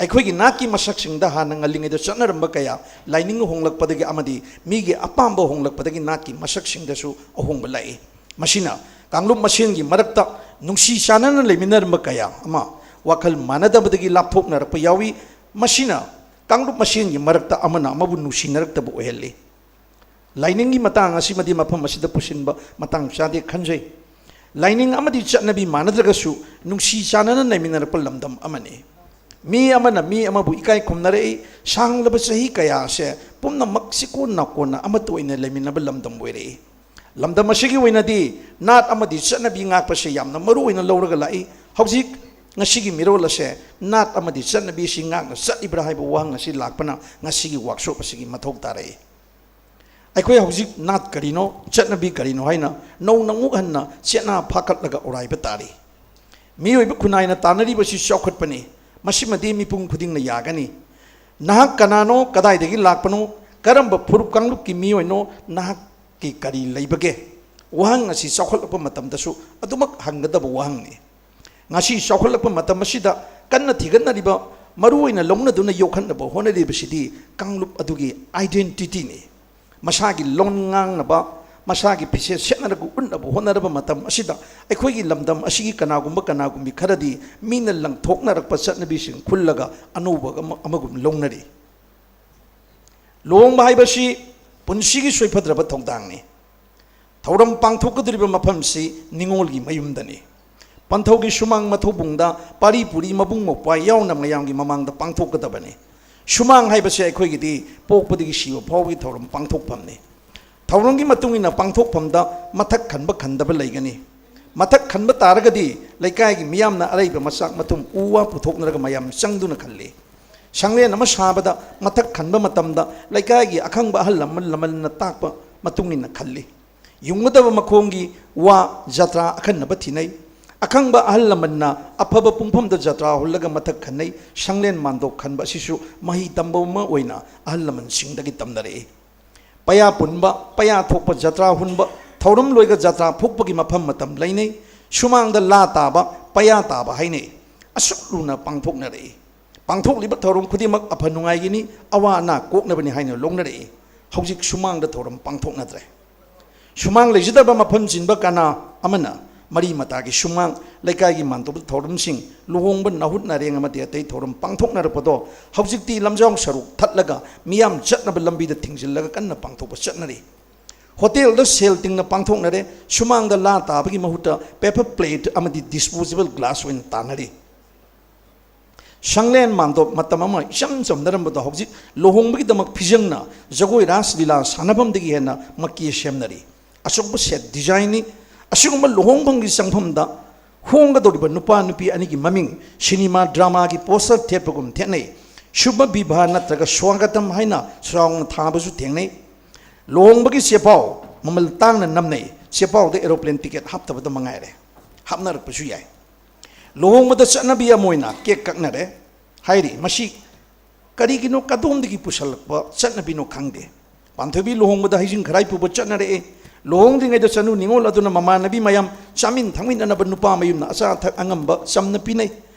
ꯑꯩꯈꯣꯏꯒꯤ ꯅꯥꯠꯀꯤ ꯃꯁꯛꯁꯤꯡꯗ ꯍꯥꯟꯅ ꯉꯜꯂꯤꯉꯩꯗ ꯆꯠꯅꯔꯝꯕ ꯀꯌꯥ ꯂꯥꯏꯅꯤꯡ ꯍꯣꯡꯂꯛꯄꯗꯒꯤ ꯑꯃꯗꯤ ꯃꯤꯒꯤ ꯑꯄꯥꯝꯕ ꯍꯣꯡꯂꯛꯄꯗꯒꯤ ꯅꯥꯠꯀꯤ ꯃꯁꯛꯁꯤꯡꯗꯁꯨ ꯑꯍꯣꯡꯕ ꯂꯥꯛꯏ꯫ ꯃꯁꯤꯅ ꯀꯥꯡꯂꯨꯞ ꯃꯁꯦꯟꯒꯤ ꯃꯔꯛꯇ ꯅꯨꯡꯁꯤ ꯆꯥꯟꯅꯅ ꯂꯩꯃꯤꯟꯅꯔꯝꯕ ꯀꯌꯥ ꯑꯃ ꯋꯥꯈꯜ ꯃꯥꯟꯅꯗꯕꯗꯒꯤ ꯂꯥꯞꯊꯣꯛꯅꯔꯛꯄ ꯌꯥꯎꯏ꯫ ꯃꯁꯤꯅ ꯀꯥꯡꯂꯨꯞ ꯃꯁꯦꯟꯒꯤ ꯃꯔꯛꯇ ꯑꯃꯅ ꯑꯃꯕꯨ ꯅꯨꯡꯁꯤꯅꯔꯛꯇꯕ ꯑꯣꯏꯍꯜꯂꯤ꯫ ꯂꯥꯏꯅꯤꯡꯒꯤ ꯃꯇꯥꯡ ꯑꯁꯤꯃꯗꯤ ꯃꯐꯝ ꯑꯁꯤꯗ ꯄꯨꯁꯤꯟꯕ ꯃꯇꯥꯡ ꯆꯥꯗꯦ ꯈꯟꯖꯩ꯫ ꯂꯥꯏꯅꯤꯡ ꯑꯃꯗꯤ ꯆꯠꯅꯕꯤ ꯃꯥꯟꯅꯗ꯭ꯔꯒꯁꯨ ꯅꯨꯡꯁꯤ ꯆꯥꯟꯅꯅ ꯂꯩꯃꯤꯟꯅꯔꯛꯄ ꯂꯝꯗꯝ ꯑꯃꯅꯤ꯫ ꯃꯤ ꯑꯃꯅ ꯃꯤ ꯑꯃꯕꯨ ꯏꯀꯥꯏ ꯈꯨꯝꯅꯔꯛꯏ꯫ ꯁꯥꯡꯂꯕ ꯆꯍꯤ ꯀꯌꯥ ꯑꯁꯦ ꯄꯨꯝꯅꯃꯛ ꯁꯤꯀꯣꯟ ꯅꯥꯀꯣꯟꯅ ꯑꯃꯠꯇ ꯑꯣꯏꯅ ꯂꯩꯃꯤꯟꯅꯕ ꯂꯝꯗꯝ ꯑꯣꯏꯔꯛꯏ꯫ ꯂꯝꯗꯝ ꯑꯁꯤꯒꯤ ꯑꯣꯏꯅꯗꯤ ꯅꯥꯠ ꯑꯃꯗꯤ ꯆꯠꯅꯕꯤ ꯉꯥꯛꯄꯁꯦ ꯌꯥꯝꯅ ꯃꯔꯨ ꯑꯣꯏꯅ ꯂꯧꯔꯒ ꯂꯥꯛꯏ꯫ ꯍꯧꯖꯤꯛ ꯉꯁꯤꯒꯤ ꯃꯤꯔꯣꯜ ꯑꯁꯦ ꯅꯥꯠ ꯑꯃꯗꯤ ꯆꯠꯅꯕꯤ ꯑꯁꯤ ꯉꯥꯛꯅ ꯆꯠꯂꯤꯕ꯭ꯔꯥ ꯍꯥꯏꯕ ꯋꯥꯍꯪ ꯑꯁꯤ ꯂꯥꯛꯄꯅ ꯉꯁꯤꯒꯤ ꯋꯥꯛꯁꯣꯞ ꯑꯁꯤꯒꯤ ꯃꯊꯧ ꯇꯥꯔꯛꯏ꯫ ꯑꯩꯈꯣꯏ ꯍꯧꯖꯤꯛ ꯅꯥꯠ ꯀꯔꯤꯅꯣ, ꯆꯠꯅꯕꯤ ꯀꯔꯤꯅꯣ ꯍꯥꯏꯅ ꯅꯧꯅ ꯑꯃꯨꯛ ꯍꯟꯅ ꯆꯦꯠꯅ ꯐꯥꯀꯠꯂꯒ ꯑꯣꯔꯥꯏꯕ ꯇꯥꯔꯤ꯫ ꯃꯤꯑꯣꯏꯕ ꯈꯨꯟꯅꯥꯏꯅ ꯇꯥꯟꯅꯔꯤꯕꯁꯤ ꯆꯥꯎꯈꯠꯄꯅꯤ꯫ ꯃꯁꯤꯃꯗꯤ ꯃꯤꯄꯨꯝ ꯈꯨꯗꯤꯡꯅ ꯌꯥꯒꯅꯤ꯫ ꯅꯍꯥꯛ ꯀꯅꯥꯅꯣ, ꯀꯗꯥꯏꯗꯒꯤ ꯂꯥꯛꯄꯅꯣ, ꯀꯔꯝꯕ ꯐꯨꯔꯨꯞ ꯀꯥꯡꯂꯨꯞꯀꯤ ꯃꯤꯑꯣꯏꯅꯣ, ꯅꯍꯥꯛꯀꯤ ꯀꯔꯤ ꯂꯩꯕꯒꯦ? ꯋꯥꯍꯪ ꯑꯁꯤ ꯆꯥꯎꯈꯠꯂꯛꯄ ꯃꯇꯝꯗꯁꯨ ꯑꯗꯨꯃꯛ ꯍꯪꯒꯗꯕ ꯋꯥꯍꯪꯅꯤ꯫ ꯉꯁꯤ ꯆꯥꯎꯈꯠꯂꯛꯄ ꯃꯇꯝ ꯑꯁꯤꯗ ꯀꯟꯅ ꯊꯤꯒꯠꯅꯔꯤꯕ, ꯃꯔꯨ ꯑꯣꯏꯅ ꯂꯧꯅꯗꯨꯅ ꯌꯣꯛꯈꯠꯅꯕ ꯍꯣꯠꯅꯔꯤꯕꯁꯤꯗꯤ ꯀꯥꯡꯂꯨꯞ ꯑꯗꯨꯒꯤ identityꯅꯤ꯫ ꯃꯁꯥꯒꯤ ꯂꯣꯟ ꯉꯥꯡꯅꯕ, ꯃꯁꯥꯒꯤ ꯐꯤꯖꯦꯠ ꯁꯦꯠꯅꯔꯒ ꯎꯠꯅꯕ ꯍꯣꯠꯅꯔꯕ ꯃꯇꯝ ꯑꯁꯤꯗ, ꯑꯩꯈꯣꯏꯒꯤ ꯂꯝꯗꯝ ꯑꯁꯤꯒꯤ ꯀꯅꯥꯒꯨꯝꯕ ꯀꯅꯥꯒꯨꯝꯕꯤ ꯈꯔꯗꯤ ꯃꯤꯅ ꯂꯪꯊꯣꯛꯅꯔꯛꯄ ꯆꯠꯅꯕꯤꯁꯤꯡ ꯈꯨꯜꯂꯒ ꯑꯅꯧꯕ ꯑꯃ, ꯑꯃꯒꯨꯝ ꯂꯧꯅꯔꯤ꯫ ꯂꯨꯍꯣꯡꯕ ꯍꯥꯏꯕꯁꯤ ꯄꯨꯟꯁꯤꯒꯤ ꯁꯣꯏꯐꯗ꯭ꯔꯕ ꯊꯧꯗꯥꯡꯅꯤ꯫ ꯊꯧꯔꯝ ꯄꯥꯡꯊꯣꯛꯀꯗꯧꯔꯤꯕ ꯃꯐꯝꯁꯤ ꯅꯤꯉꯣꯜꯒꯤ ꯃꯌꯨꯝꯗꯅꯤ꯫ ꯄꯟꯊꯧꯒꯤ ꯁꯨꯃꯥꯡ ꯃꯊꯧꯕꯨꯡꯗ ꯄꯥꯔꯤ ꯄꯨꯔꯤ ꯃꯕꯨꯡ ꯃꯧꯄ꯭ꯋꯥ ꯌꯥꯎꯅ ꯃꯌꯥꯝꯒꯤ ꯃꯃꯥꯡꯗ ꯄꯥꯡꯊꯣꯛꯀꯗꯕꯅꯤ꯫ ꯁꯨꯃꯥꯡ ꯍꯥꯏꯕꯁꯤ ꯑꯩꯈꯣꯏꯒꯤꯗꯤ ꯄꯣꯛꯄꯗꯒꯤ ꯁꯤꯕ ꯐꯥꯎꯕꯒꯤ ꯊꯧꯔꯝ ꯄꯥꯡꯊꯣꯛꯐꯝꯅꯤ꯫ ꯊꯧꯔꯝꯒꯤ ꯃꯇꯨꯡ ꯏꯟꯅ ꯄꯥꯡꯊꯣꯛꯐꯝꯗ ꯃꯊꯛ ꯈꯟꯕ ꯈꯟꯗꯕ ꯂꯩꯒꯅꯤ꯫ ꯃꯊꯛ ꯈꯟꯕ ꯇꯥꯔꯒꯗꯤ ꯂꯩꯀꯥꯏꯒꯤ ꯃꯤꯌꯥꯝꯅ ꯑꯔꯩꯕ ꯃꯆꯥꯛ ꯃꯊꯨꯝ ꯎ ꯋꯥ ꯄꯨꯊꯣꯛꯅꯔꯒ ꯃꯌꯥꯝ ꯆꯪꯗꯨꯅ ꯈꯜꯂꯤ꯫ ꯁꯪꯂꯦꯟ ꯑꯃ ꯁꯥꯕꯗ ꯃꯊꯛ ꯈꯟꯕ ꯃꯇꯝꯗ ꯂꯩꯀꯥꯏꯒꯤ ꯑꯈꯪꯕ ꯑꯍꯜ ꯂꯃꯟ ꯂꯃꯟꯅ ꯇꯥꯛꯄ ꯃꯇꯨꯡ ꯏꯟꯅ ꯈꯜꯂꯤ꯫ ꯌꯨꯡꯒꯗꯕ ꯃꯈꯣꯡꯒꯤ ꯋꯥ ꯖꯇ꯭ꯔꯥ ꯑꯈꯟꯅꯕ ꯊꯤꯅꯩ꯫ ꯑꯈꯪꯕ ꯑꯍꯜ ꯂꯃꯟꯅ ꯑꯐꯕ ꯄꯨꯡꯐꯝꯗ ꯖꯇ꯭ꯔꯥ ꯍꯨꯜꯂꯒ ꯃꯊꯛ ꯈꯟꯅꯩ꯫ ꯁꯪꯂꯦꯟ ꯃꯥꯟꯗꯣꯞ ꯈꯟꯕ ꯑꯁꯤꯁꯨ ꯃꯍꯩ ꯇꯝꯕ ꯑꯃ ꯑꯣꯏꯅ ꯑꯍꯜ ꯂꯃꯟꯁꯤꯡꯗꯒꯤ ꯇꯝꯅꯔꯛꯏ꯫ ꯄꯌꯥ ꯄꯨꯟꯕ, ꯄꯌꯥ ꯊꯣꯛꯄ, ꯖꯇ꯭ꯔꯥ ꯍꯨꯟꯕ, ꯊꯧꯔꯝ ꯂꯣꯏꯒ ꯖꯇ꯭ꯔꯥ ꯐꯨꯛꯄꯒꯤ ꯃꯐꯝ ꯃꯇꯝ ꯂꯩꯅꯩ꯫ ꯁꯨꯃꯥꯡꯗ ꯂꯥ ꯇꯥꯕ, ꯄꯌꯥ ꯇꯥꯕ ꯍꯥꯏꯅꯩ꯫ ꯑꯁꯨꯛ ꯂꯨꯅ ꯄꯥꯡꯊꯣꯛꯅꯔꯛꯏ꯫ ꯄꯥꯡꯊꯣꯛꯂꯤꯕ ꯊꯧꯔꯝ ꯈꯨꯗꯤꯡꯃꯛ ꯑꯐ ꯅꯨꯡꯉꯥꯏꯒꯤꯅꯤ, ꯑꯋꯥ ꯑꯅꯥ ꯀꯣꯛꯅꯕꯅꯤ ꯍꯥꯏꯅ ꯂꯧꯅꯔꯛꯏ꯫ ꯍꯧꯖꯤꯛ ꯁꯨꯃꯥꯡꯗ ꯊꯧꯔꯝ ꯄꯥꯡꯊꯣꯛꯅꯗ꯭ꯔꯦ꯫ ꯁꯨꯃꯥꯡ ꯂꯩꯖꯗꯕ ꯃꯐꯝ ꯆꯤꯟꯕ ꯀꯅꯥ ꯑꯃꯅ ꯃꯔꯤ ꯃꯇꯥꯒꯤ ꯁꯨꯃꯥꯡ, ꯂꯩꯀꯥꯏꯒꯤ ꯃꯥꯟꯗꯣꯞ ꯊꯧꯔꯝꯁꯤꯡ, ꯂꯨꯍꯣꯡꯕ, ꯅꯥꯍꯨꯠ ꯅꯥꯔꯦꯡ ꯑꯃꯗꯤ ꯑꯇꯩ ꯊꯧꯔꯝ ꯄꯥꯡꯊꯣꯛꯅꯔꯛꯄꯗꯣ ꯍꯧꯖꯤꯛꯇꯤ ꯂꯝꯖꯥꯎ ꯁꯔꯨꯛ ꯊꯠꯂꯒ ꯃꯤꯌꯥꯝ ꯆꯠꯅꯕ ꯂꯝꯕꯤꯗ ꯊꯤꯡꯖꯤꯜꯂꯒ ꯀꯟꯅ ꯄꯥꯡꯊꯣꯛꯄ ꯆꯠꯅꯔꯤ꯫ ꯍꯣꯇꯦꯜꯗ ꯁꯦꯜ ꯇꯤꯡꯅ ꯄꯥꯡꯊꯣꯛꯅꯔꯦ꯫ ꯁꯨꯃꯥꯡꯗ ꯂꯥ ꯇꯥꯕꯒꯤ ꯃꯍꯨꯠꯇ paper plate ꯑꯃꯗꯤ disposable glass ꯑꯣꯏꯅ ꯇꯥꯟꯅꯔꯤ꯫ ꯁꯪꯂꯦꯟ ꯃꯥꯟꯗꯣꯞ ꯃꯇꯝ ꯑꯃ ꯏꯆꯝ ꯆꯝꯅꯔꯝꯕꯗꯣ ꯍꯧꯖꯤꯛ ꯂꯨꯍꯣꯡꯕꯒꯤꯗꯃꯛ ꯐꯤꯖꯪꯅ ꯖꯒꯣꯏ ꯔꯥꯁ ꯂꯤꯂꯥ ꯁꯥꯟꯅꯐꯝꯗꯒꯤ ꯍꯦꯟꯅ ꯃꯀꯦ ꯁꯦꯝꯅꯔꯤ꯫ ꯑꯆꯧꯕ set designꯅꯤ꯫ ꯑꯁꯤꯒꯨꯝꯕ ꯂꯨꯍꯣꯡꯐꯝꯒꯤ ꯆꯪꯐꯝꯗ ꯍꯣꯡꯒꯗꯧꯔꯤꯕ ꯅꯨꯄꯥ ꯅꯨꯄꯤ ꯑꯅꯤꯒꯤ ꯃꯃꯤꯡ ꯁꯤꯅꯦꯃꯥ ꯗ꯭ꯔꯃꯥꯒꯤ poster ꯊꯦꯠꯄꯒꯨꯝ ꯊꯦꯠꯅꯩ꯫ ꯁꯨꯚ ꯕꯤꯚꯥ ꯅꯠꯇ꯭ꯔꯒ ꯁ꯭ꯋꯥꯒꯇꯝ ꯍꯥꯏꯅ ꯆꯥꯎꯅ ꯊꯥꯕꯁꯨ ꯊꯦꯡꯅꯩ꯫ ꯂꯨꯍꯣꯡꯕꯒꯤ ꯆꯦꯄꯥꯎ ꯃꯃꯜ ꯇꯥꯡꯅ ꯅꯝꯅꯩ꯫ ꯆꯦꯄꯥꯎꯗ aeroplane ticket ꯍꯥꯞꯇꯕꯗ ꯃꯉꯥꯏꯔꯦ꯫ ꯍꯥꯞꯅꯔꯛꯄꯁꯨ ꯌꯥꯏ꯫ ꯂꯨꯍꯣꯡꯕꯗ ꯆꯠꯅꯕꯤ ꯑꯃ ꯑꯣꯏꯅ cake ꯀꯛꯅꯔꯦ ꯍꯥꯏꯔꯤ꯫ ꯃꯁꯤ ꯀꯔꯤꯒꯤꯅꯣ, ꯀꯗꯣꯝꯗꯒꯤ ꯄꯨꯁꯜꯂꯛꯄ ꯆꯠꯅꯕꯤꯅꯣ ꯈꯪꯗꯦ꯫ ꯄꯥꯟꯊꯣꯏꯕꯤ ꯂꯨꯍꯣꯡꯕꯗ ꯍꯩꯖꯤꯡ ꯈꯔꯥꯏ ꯄꯨꯕ ꯆꯠꯅꯔꯛꯑꯦ꯫ ꯂꯨꯍꯣꯡꯗ꯭ꯔꯤꯉꯩꯗ ꯆꯅꯨ ꯅꯤꯉꯣꯜ ꯑꯗꯨꯅ ꯃꯃꯥꯟꯅꯕꯤ ꯃꯌꯥꯝ ꯆꯥꯃꯤꯟ ꯊꯛꯃꯤꯟꯅꯅꯕ ꯅꯨꯄꯥ ꯃꯌꯨꯝꯅ ꯑꯆꯥ ꯑꯊꯛ ꯑꯉꯝꯕ ꯆꯝꯅ ꯄꯤꯅꯩ꯫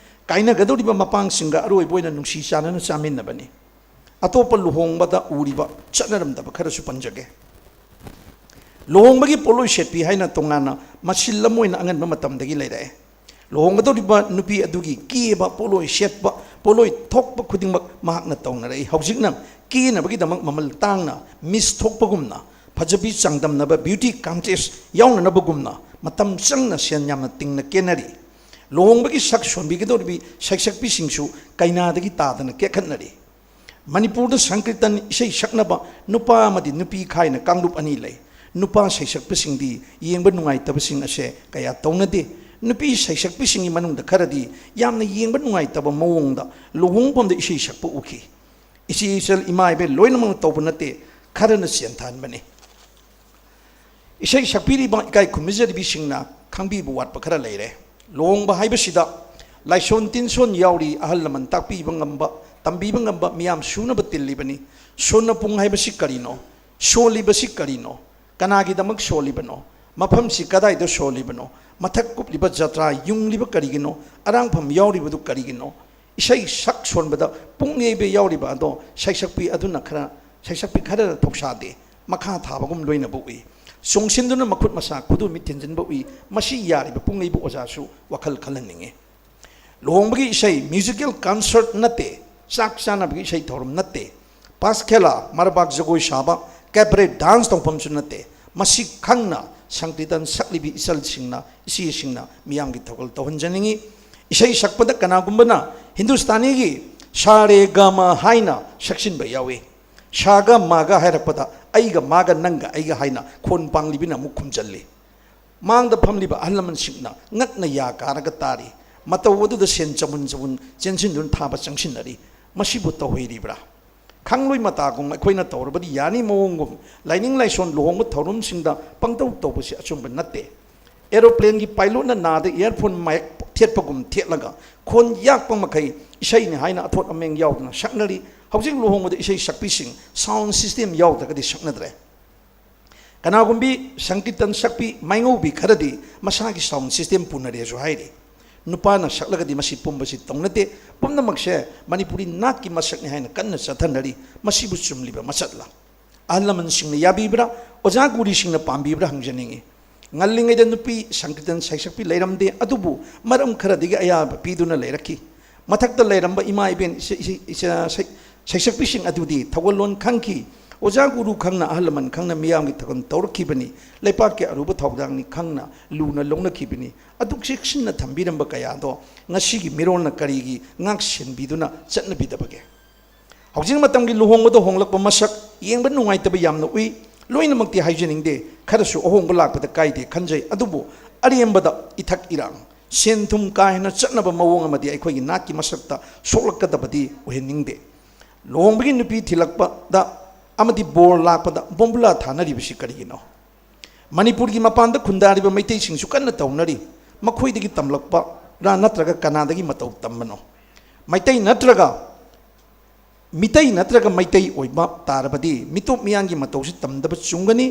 ꯀꯥꯏꯅꯒꯗꯧꯔꯤꯕ ꯃꯄꯥꯡꯁꯤꯡꯒ ꯑꯔꯣꯏꯕ ꯑꯣꯏꯅ ꯅꯨꯡꯁꯤ ꯆꯥꯟꯅꯅ ꯆꯥꯃꯤꯟꯅꯕꯅꯤ꯫ ꯑꯇꯣꯞꯄ ꯂꯨꯍꯣꯡꯕꯗ ꯎꯔꯤꯕ ꯆꯠꯅꯔꯝꯗꯕ ꯈꯔꯁꯨ ꯄꯟꯖꯒꯦ꯫ ꯂꯨꯍꯣꯡꯕꯒꯤ ꯄꯣꯠꯂꯣꯏ ꯁꯦꯠꯄꯤ ꯍꯥꯏꯅ ꯇꯣꯉꯥꯟꯅ ꯃꯁꯤꯜ ꯑꯃ ꯑꯣꯏꯅ ꯑꯉꯟꯕ ꯃꯇꯝꯗꯒꯤ ꯂꯩꯔꯛꯑꯦ꯫ ꯂꯨꯍꯣꯡꯒꯗꯧꯔꯤꯕ ꯅꯨꯄꯤ ꯑꯗꯨꯒꯤ ꯀꯦꯕ, ꯄꯣꯠꯂꯣꯏ ꯁꯦꯠꯄ, ꯄꯣꯠꯂꯣꯏ ꯊꯣꯛꯄ ꯈꯨꯗꯤꯡꯃꯛ ꯃꯍꯥꯛꯅ ꯇꯧꯅꯔꯛꯏ꯫ ꯍꯧꯖꯤꯛꯅ ꯀꯦꯅꯕꯒꯤꯗꯃꯛ ꯃꯃꯜ ꯇꯥꯡꯅ ꯃꯤꯁ ꯊꯣꯛꯄꯒꯨꯝꯅ, ꯐꯖꯕꯤ ꯆꯥꯡꯗꯝꯅꯕ ꯕ꯭ꯌꯨꯇꯤ ꯀꯟꯇꯦꯁ ꯌꯥꯎꯅꯅꯕꯒꯨꯝꯅ ꯃꯇꯝ ꯆꯪꯅ ꯁꯦꯟ ꯌꯥꯝꯅ ꯇꯤꯡꯅ ꯀꯦꯅꯔꯤ꯫ ꯂꯨꯍꯣꯡꯕꯒꯤ ꯁꯛ ꯁꯣꯟꯕꯤꯒꯗꯧꯔꯤꯕꯤ ꯁꯩꯁꯛꯄꯤꯁꯤꯡꯁꯨ ꯀꯩꯅꯥꯗꯒꯤ ꯇꯥꯗꯅ ꯀꯦꯈꯠꯅꯔꯤ꯫ ꯃꯅꯤꯄꯨꯔꯗ ꯁꯪꯀ꯭ꯔꯤꯇꯟ ꯏꯁꯩ ꯁꯛꯅꯕ ꯅꯨꯄꯥ ꯑꯃꯗꯤ ꯅꯨꯄꯤ ꯈꯥꯏꯅ ꯀꯥꯡꯂꯨꯞ ꯑꯅꯤ ꯂꯩ꯫ ꯅꯨꯄꯥ ꯁꯩꯁꯛꯄꯁꯤꯡꯗꯤ ꯌꯦꯡꯕ ꯅꯨꯡꯉꯥꯏꯇꯕꯁꯤꯡ ꯑꯁꯦ ꯀꯌꯥ ꯇꯧꯅꯗꯦ꯫ ꯅꯨꯄꯤ ꯁꯩꯁꯛꯄꯤꯁꯤꯡꯒꯤ ꯃꯅꯨꯡꯗ ꯈꯔꯗꯤ ꯌꯥꯝꯅ ꯌꯦꯡꯕ ꯅꯨꯡꯉꯥꯏꯇꯕ ꯃꯑꯣꯡꯗ ꯂꯨꯍꯣꯡꯐꯝꯗ ꯏꯁꯩ ꯁꯛꯄ ꯎꯈꯤ꯫ ꯏꯆꯦ ꯏꯆꯜ ꯏꯃꯥ ꯏꯕꯦꯜ ꯂꯣꯏꯅꯃꯛꯅ ꯇꯧꯕ ꯅꯠꯇꯦ, ꯈꯔꯅ ꯁꯦꯟ ꯊꯥꯍꯟꯕꯅꯤ꯫ ꯏꯁꯩ ꯁꯛꯄꯤꯔꯤꯕ ꯏꯀꯥꯏ ꯈꯨꯝꯅꯖꯔꯤꯕꯤꯁꯤꯡꯅ ꯈꯪꯕꯤꯕ ꯋꯥꯠꯄ ꯈꯔ ꯂꯩꯔꯦ꯫ ꯂꯨꯍꯣꯡꯕ ꯍꯥꯏꯕꯁꯤꯗ ꯂꯥꯏꯁꯣꯟ ꯇꯤꯟꯁꯣꯟ ꯌꯥꯎꯔꯤ, ꯑꯍꯜ ꯂꯃꯟ ꯇꯥꯛꯄꯤꯕ ꯉꯝꯕ, ꯇꯝꯕꯤꯕ ꯉꯝꯕ, ꯃꯤꯌꯥꯝ ꯁꯨꯅꯕ ꯇꯤꯜꯂꯤꯕꯅꯤ꯫ ꯁꯣꯟꯅꯄꯨꯡ ꯍꯥꯏꯕꯁꯤ ꯀꯔꯤꯅꯣ? ꯁꯣꯜꯂꯤꯕꯁꯤ ꯀꯔꯤꯅꯣ? ꯀꯅꯥꯒꯤꯗꯃꯛ ꯁꯣꯜꯂꯤꯕꯅꯣ? ꯃꯐꯝꯁꯤ ꯀꯗꯥꯏꯗ ꯁꯣꯜꯂꯤꯕꯅꯣ? ꯃꯊꯛ ꯀꯨꯞꯂꯤꯕ ꯖꯇ꯭ꯔꯥ ꯌꯨꯡꯂꯤꯕ ꯀꯔꯤꯒꯤꯅꯣ? ꯑꯔꯥꯡꯐꯝ ꯌꯥꯎꯔꯤꯕꯗꯨ ꯀꯔꯤꯒꯤꯅꯣ? ꯏꯁꯩ ꯁꯛ ꯁꯣꯟꯕꯗ ꯄꯨꯡ ꯌꯩꯕ ꯌꯥꯎꯔꯤꯕ ꯑꯗꯣ ꯁꯩꯁꯛꯄꯤ ꯑꯗꯨꯅ ꯈꯔ, ꯁꯩꯁꯛꯄꯤ ꯈꯔꯅ ꯊꯧꯁꯥꯗꯦ, ꯃꯈꯥ ꯊꯥꯕꯒꯨꯝ ꯂꯣꯏꯅꯕ ꯎꯏ꯫ ꯆꯣꯡꯁꯤꯟꯗꯨꯅ ꯃꯈꯨꯠ ꯃꯁꯥ ꯈꯨꯗꯣꯝꯕꯤ ꯊꯤꯟꯖꯤꯟꯕ ꯎꯏ꯫ ꯃꯁꯤ ꯌꯥꯔꯤꯕ ꯄꯨꯡ ꯌꯩꯕ ꯑꯣꯖꯥꯁꯨ ꯋꯥꯈꯜ ꯈꯜꯍꯟꯅꯤꯡꯉꯤ꯫ ꯂꯨꯍꯣꯡꯕꯒꯤ ꯏꯁꯩ ꯃ꯭ꯌꯨꯖꯤꯀꯦꯜ ꯀꯟꯁꯔꯠ ꯅꯠꯇꯦ, ꯆꯥꯛ ꯆꯥꯅꯕꯒꯤ ꯏꯁꯩ ꯊꯧꯔꯝ ꯅꯠꯇꯦ꯫ ꯄꯥꯁꯈꯦꯂꯥ, ꯃꯔꯕꯥꯛ ꯖꯒꯣꯏ ꯁꯥꯕ, ꯀꯦꯕꯔꯦ ꯗꯥꯟꯁ ꯇꯧꯐꯝꯁꯨ ꯅꯠꯇꯦ꯫ ꯃꯁꯤ ꯈꯪꯅ ꯁꯪꯀ꯭ꯔꯤꯇꯟ ꯁꯛꯂꯤꯕꯤ ꯏꯆꯜꯁꯤꯡꯅ, ꯏꯆꯦꯁꯤꯡꯅ ꯃꯤꯌꯥꯝꯒꯤ ꯊꯧꯒꯜ ꯇꯧꯍꯟꯖꯅꯤꯡꯏ꯫ ꯏꯁꯩ ꯁꯛꯄꯗ ꯀꯅꯥꯒꯨꯝꯕꯅ ꯍꯤꯟꯗꯨꯁꯇꯥꯅꯤꯒꯤ ꯁꯥ ꯔꯦ ꯒ ꯃ ꯍꯥꯏꯅ ꯁꯛꯆꯤꯟꯕ ꯌꯥꯎꯏ꯫ ꯁꯥꯒ ꯃꯥꯒ ꯍꯥꯏꯔꯛꯄꯗ ꯑꯩꯒ ꯃꯥꯒ ꯅꯪꯒ ꯑꯩꯒ ꯍꯥꯏꯅ ꯈꯣꯟ ꯄꯥꯡꯂꯤꯕꯤꯅ ꯑꯃꯨꯛ ꯈꯨꯝꯖꯜꯂꯤ꯫ ꯃꯥꯡꯗ ꯐꯝꯂꯤꯕ ꯑꯍꯜ ꯂꯃꯟꯁꯤꯡꯅ ꯉꯛꯅ ꯌꯥ ꯀꯥꯔꯒ ꯇꯥꯔꯤ꯫ ꯃꯇꯧ ꯑꯗꯨꯗ ꯁꯦꯟ ꯆꯕꯨꯟ ꯆꯕꯨꯟ ꯆꯦꯟꯁꯤꯟꯗꯨꯅ ꯊꯥꯕ ꯆꯪꯁꯤꯟꯅꯔꯤ꯫ ꯃꯁꯤꯕꯨ ꯇꯧꯍꯩꯔꯤꯕ꯭ꯔꯥ? ꯈꯪꯂꯣꯏ ꯃꯇꯥꯒꯨꯝ ꯑꯩꯈꯣꯏꯅ ꯇꯧꯔꯕꯗꯤ ꯌꯥꯅꯤ ꯃꯑꯣꯡꯒꯨꯝ ꯂꯥꯏꯅꯤꯡ ꯂꯥꯏꯁꯣꯟ ꯂꯨꯍꯣꯡꯕ ꯊꯧꯔꯝꯁꯤꯡꯗ ꯄꯪꯇꯧ ꯇꯧꯕꯁꯤ ꯑꯆꯨꯝꯕ ꯅꯠꯇꯦ꯫ ꯑꯦꯔꯣꯄ꯭ꯂꯦꯟꯒꯤ ꯄꯥꯏꯂꯣꯠꯅ ꯅꯥꯗ ꯏꯌꯥꯔꯐꯣꯟ ꯃꯥꯏꯛ ꯊꯦꯠꯄꯒꯨꯝ ꯊꯦꯠꯂꯒ ꯈꯣꯟ ꯌꯥꯛꯄ ꯃꯈꯩ ꯏꯁꯩꯅꯤ ꯍꯥꯏꯅ ꯑꯊꯣꯠ ꯑꯃꯦꯡ ꯌꯥꯎꯗꯅ ꯁꯛꯅꯔꯤ꯫ ꯍꯧꯖꯤꯛ ꯂꯨꯍꯣꯡꯕꯗ ꯏꯁꯩ ꯁꯛꯄꯤꯁꯤꯡ ꯁꯥꯎꯟ ꯁꯤꯁꯇꯦꯝ ꯌꯥꯎꯗ꯭ꯔꯒꯗꯤ ꯁꯛꯅꯗ꯭ꯔꯦ꯫ ꯀꯅꯥꯒꯨꯝꯕꯤ ꯁꯪꯀꯤꯔꯇꯟ ꯁꯛꯄꯤ ꯃꯥꯏꯉꯧꯕꯤ ꯈꯔꯗꯤ ꯃꯁꯥꯒꯤ sound system ꯄꯨꯅꯔꯦꯁꯨ ꯍꯥꯏꯔꯤ꯫ ꯅꯨꯄꯥꯅ ꯁꯛꯂꯒꯗꯤ ꯃꯁꯤ ꯄꯨꯝꯕꯁꯤ ꯇꯧꯅꯗꯦ꯫ ꯄꯨꯝꯅꯃꯛꯁꯦ ꯃꯅꯤꯄꯨꯔꯤ ꯅꯥꯠꯀꯤ ꯃꯁꯛꯅꯤ ꯍꯥꯏꯅ ꯀꯟꯅ ꯆꯠꯊꯅꯔꯤ꯫ ꯃꯁꯤꯕꯨ ꯆꯨꯝꯂꯤꯕ ꯃꯆꯠꯂ? ꯑꯍꯜ ꯂꯃꯟꯁꯤꯡꯅ ꯌꯥꯕꯤꯕ꯭ꯔꯥ? ꯑꯣꯖꯥ ꯒꯨꯔꯤꯁꯤꯡꯅ ꯄꯥꯝꯕꯤꯕ꯭ꯔꯥ ꯍꯪꯖꯅꯤꯡꯏ꯫ ꯉꯜꯂꯤꯉꯩꯗ ꯅꯨꯄꯤ ꯁꯪꯀꯤꯔꯇꯟ ꯁꯩꯁꯛꯄꯤ ꯂꯩꯔꯝꯗꯦ, ꯑꯗꯨꯕꯨ ꯃꯔꯝ ꯈꯔꯗꯒꯤ ꯑꯌꯥꯕ ꯄꯤꯗꯨꯅ ꯂꯩꯔꯛꯈꯤ꯫ ꯃꯊꯛꯇ ꯂꯩꯔꯝꯕ ꯏꯃꯥ ꯏꯕꯦꯟ ꯏꯆꯦ-, ꯏꯆꯦ-, ꯏꯆꯦ-, ꯁꯩ-, ꯁꯩꯁꯛꯄꯤꯁꯤꯡ ꯑꯗꯨꯗꯤ ꯊꯧꯒꯜꯂꯣꯟ ꯈꯪꯈꯤ꯫ ꯑꯣꯖꯥ ꯒꯨꯔꯨ ꯈꯪꯅ, ꯑꯍꯜ ꯂꯃꯟ ꯈꯪꯅ ꯃꯤꯌꯥꯝꯒꯤ ꯊꯧꯒꯜ ꯇꯧꯔꯛꯈꯤꯕꯅꯤ꯫ ꯂꯩꯄꯥꯛꯀꯤ ꯑꯔꯨꯕ ꯊꯧꯗꯥꯡꯅꯤ ꯈꯪꯅ ꯂꯨꯅ ꯂꯧꯅꯈꯤꯕꯅꯤ꯫ ꯑꯗꯨꯛ ꯆꯦꯛꯁꯤꯟꯅ ꯊꯝꯕꯤꯔꯝꯕ ꯀꯌꯥꯗꯣ ꯉꯁꯤꯒꯤ ꯃꯤꯔꯣꯜꯅ ꯀꯔꯤꯒꯤ ꯉꯥꯛ ꯁꯦꯟꯕꯤꯗꯨꯅ ꯆꯠꯅꯕꯤꯗꯕꯒꯦ? ꯍꯧꯖꯤꯛ ꯃꯇꯝꯒꯤ ꯂꯨꯍꯣꯡꯕꯗ ꯍꯣꯡꯂꯛꯄ ꯃꯁꯛ ꯌꯦꯡꯕ ꯅꯨꯡꯉꯥꯏꯇꯕ ꯌꯥꯝꯅ ꯎꯏ꯫ ꯂꯣꯏꯅꯃꯛꯇꯤ ꯍꯥꯏꯖꯅꯤꯡꯗꯦ, ꯈꯔꯁꯨ ꯑꯍꯣꯡꯕ ꯂꯥꯛꯄꯗ ꯀꯥꯏꯗꯦ ꯈꯟꯖꯩ꯫ ꯑꯗꯨꯕꯨ ꯑꯔꯦꯝꯕꯗ ꯏꯊꯛ ꯏꯔꯥꯡ, ꯁꯦꯟ ꯊꯨꯝ ꯀꯥ ꯍꯦꯟꯅ ꯆꯠꯅꯕ ꯃꯑꯣꯡ ꯑꯃꯗꯤ ꯑꯩꯈꯣꯏꯒꯤ ꯅꯥꯠꯀꯤ ꯃꯁꯛꯇ ꯁꯣꯛꯂꯛꯀꯗꯕꯗꯤ ꯑꯣꯏꯍꯟꯅꯤꯡꯗꯦ꯫ ꯂꯨꯍꯣꯡꯕꯒꯤ ꯅꯨꯄꯤ ꯊꯤꯜꯂꯛꯄꯗ ꯑꯃꯗꯤ ꯕꯣꯔ ꯂꯥꯛꯄꯗ ꯕꯣꯝꯕꯨꯂꯥ ꯊꯥꯅꯔꯤꯕꯁꯤ ꯀꯔꯤꯒꯤꯅꯣ? ꯃꯅꯤꯄꯨꯔꯒꯤ ꯃꯄꯥꯟꯗ ꯈꯨꯟꯗꯥꯔꯤꯕ ꯃꯩꯇꯩꯁꯤꯡꯁꯨ ꯀꯟꯅ ꯇꯧꯅꯔꯤ꯫ ꯃꯈꯣꯏꯗꯒꯤ ꯇꯝꯂꯛꯄꯔꯥ ꯅꯠꯇ꯭ꯔꯒ ꯀꯅꯥꯗꯒꯤ ꯃꯇꯧ ꯇꯝꯕꯅꯣ? ꯃꯩꯇꯩ ꯅꯠꯇ꯭ꯔꯒ ꯃꯤꯇꯩ ꯅꯠꯇ꯭ꯔꯒ ꯃꯩꯇꯩ ꯑꯣꯏꯕ ꯇꯥꯔꯕꯗꯤ ꯃꯤꯇꯣꯞ ꯃꯤꯌꯥꯟꯒꯤ ꯃꯇꯧꯁꯤ ꯇꯝꯗꯕ ꯆꯨꯝꯒꯅꯤ꯫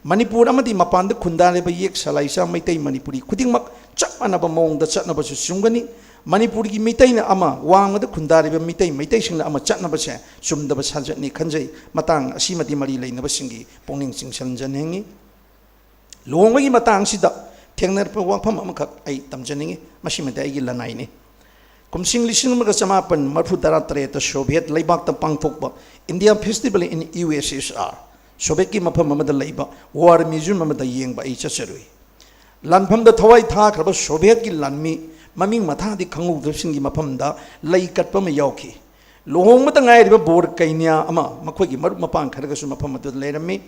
ꯃꯅꯤꯄꯨꯔ ꯑꯃꯗꯤ ꯃꯄꯥꯟꯗ ꯈꯨꯟꯗꯥꯔꯤꯕ ꯌꯦꯛ ꯁꯂꯥꯏꯆꯥ ꯃꯩꯇꯩ ꯃꯅꯤꯄꯨꯔꯤ ꯈꯨꯗꯤꯡꯃꯛ ꯆꯞ ꯃꯥꯟꯅꯕ ꯃꯑꯣꯡꯗ ꯆꯠꯅꯕꯁꯨ ꯆꯨꯝꯒꯅꯤ꯫ ꯃꯅꯤꯄꯨꯔꯒꯤ ꯃꯤꯇꯩꯅ ꯑꯃ, ꯋꯥꯡꯃꯗ ꯈꯨꯟꯗꯥꯔꯤꯕ ꯃꯤꯇꯩ, ꯃꯩꯇꯩꯁꯤꯡꯅ ꯑꯃ ꯆꯠꯅꯕꯁꯦ ꯆꯨꯝꯗꯕ ꯁꯥꯖꯠꯅꯤ ꯈꯟꯖꯩ꯫ ꯃꯇꯥꯡ ꯑꯁꯤꯃꯗꯤ ꯃꯔꯤ ꯂꯩꯅꯕꯁꯤꯡꯒꯤ ꯄꯨꯛꯅꯤꯡ ꯆꯤꯡꯁꯤꯟꯖꯅꯤꯡꯏ꯫ ꯂꯨꯍꯣꯡꯕꯒꯤ ꯃꯇꯥꯡꯁꯤꯗ ꯊꯦꯡꯅꯔꯛꯄ ꯋꯥꯐꯝ ꯑꯃꯈꯛ ꯑꯩ ꯇꯝꯖꯅꯤꯡꯏ꯫ ꯃꯁꯤꯃꯗꯤ ꯑꯩꯒꯤ ꯂꯅꯥꯏꯅꯤ꯫ ꯀꯨꯝꯁꯤꯡ ꯂꯤꯁꯤꯡ ꯑꯃꯒ ꯆꯃꯥꯄꯟ ꯃꯔꯤꯐꯨ ꯇꯔꯥ ꯇꯔꯦꯠꯇ ꯁꯣꯚꯤꯌꯦꯠ ꯂꯩꯕꯥꯛꯇ ꯄꯥꯡꯊꯣꯛꯄ India Festival in U S S R, ꯁꯣꯚꯤꯌꯦꯠꯀꯤ ꯃꯐꯝ ꯑꯃꯗ ꯂꯩꯕ War Museum ꯑꯃꯗ ꯌꯦꯡꯕ ꯑꯩ ꯆꯠꯆꯔꯨꯏ꯫ ꯂꯥꯟꯐꯝꯗ ꯊꯋꯥꯏ ꯊꯥꯈ꯭ꯔꯕ ꯁꯣꯚꯤꯌꯦꯠꯀꯤ ꯂꯥꯟꯃꯤ ꯃꯃꯤꯡ ꯃꯊꯥꯗꯤ ꯈꯪꯍꯧꯗꯕꯁꯤꯡꯒꯤ ꯃꯐꯝꯗ ꯂꯩ ꯀꯠꯄ ꯑꯃ ꯌꯥꯎꯈꯤ꯫ ꯂꯨꯍꯣꯡꯕꯗ ꯉꯥꯏꯔꯤꯕ ꯕꯣꯔ ꯀꯩꯅ꯭ꯌꯥ ꯑꯃ, ꯃꯈꯣꯏꯒꯤ ꯃꯔꯨꯞ ꯃꯄꯥꯡ ꯈꯔꯒꯁꯨ ꯃꯐꯝ ꯑꯗꯨꯗ ꯂꯩꯔꯝꯃꯤ꯫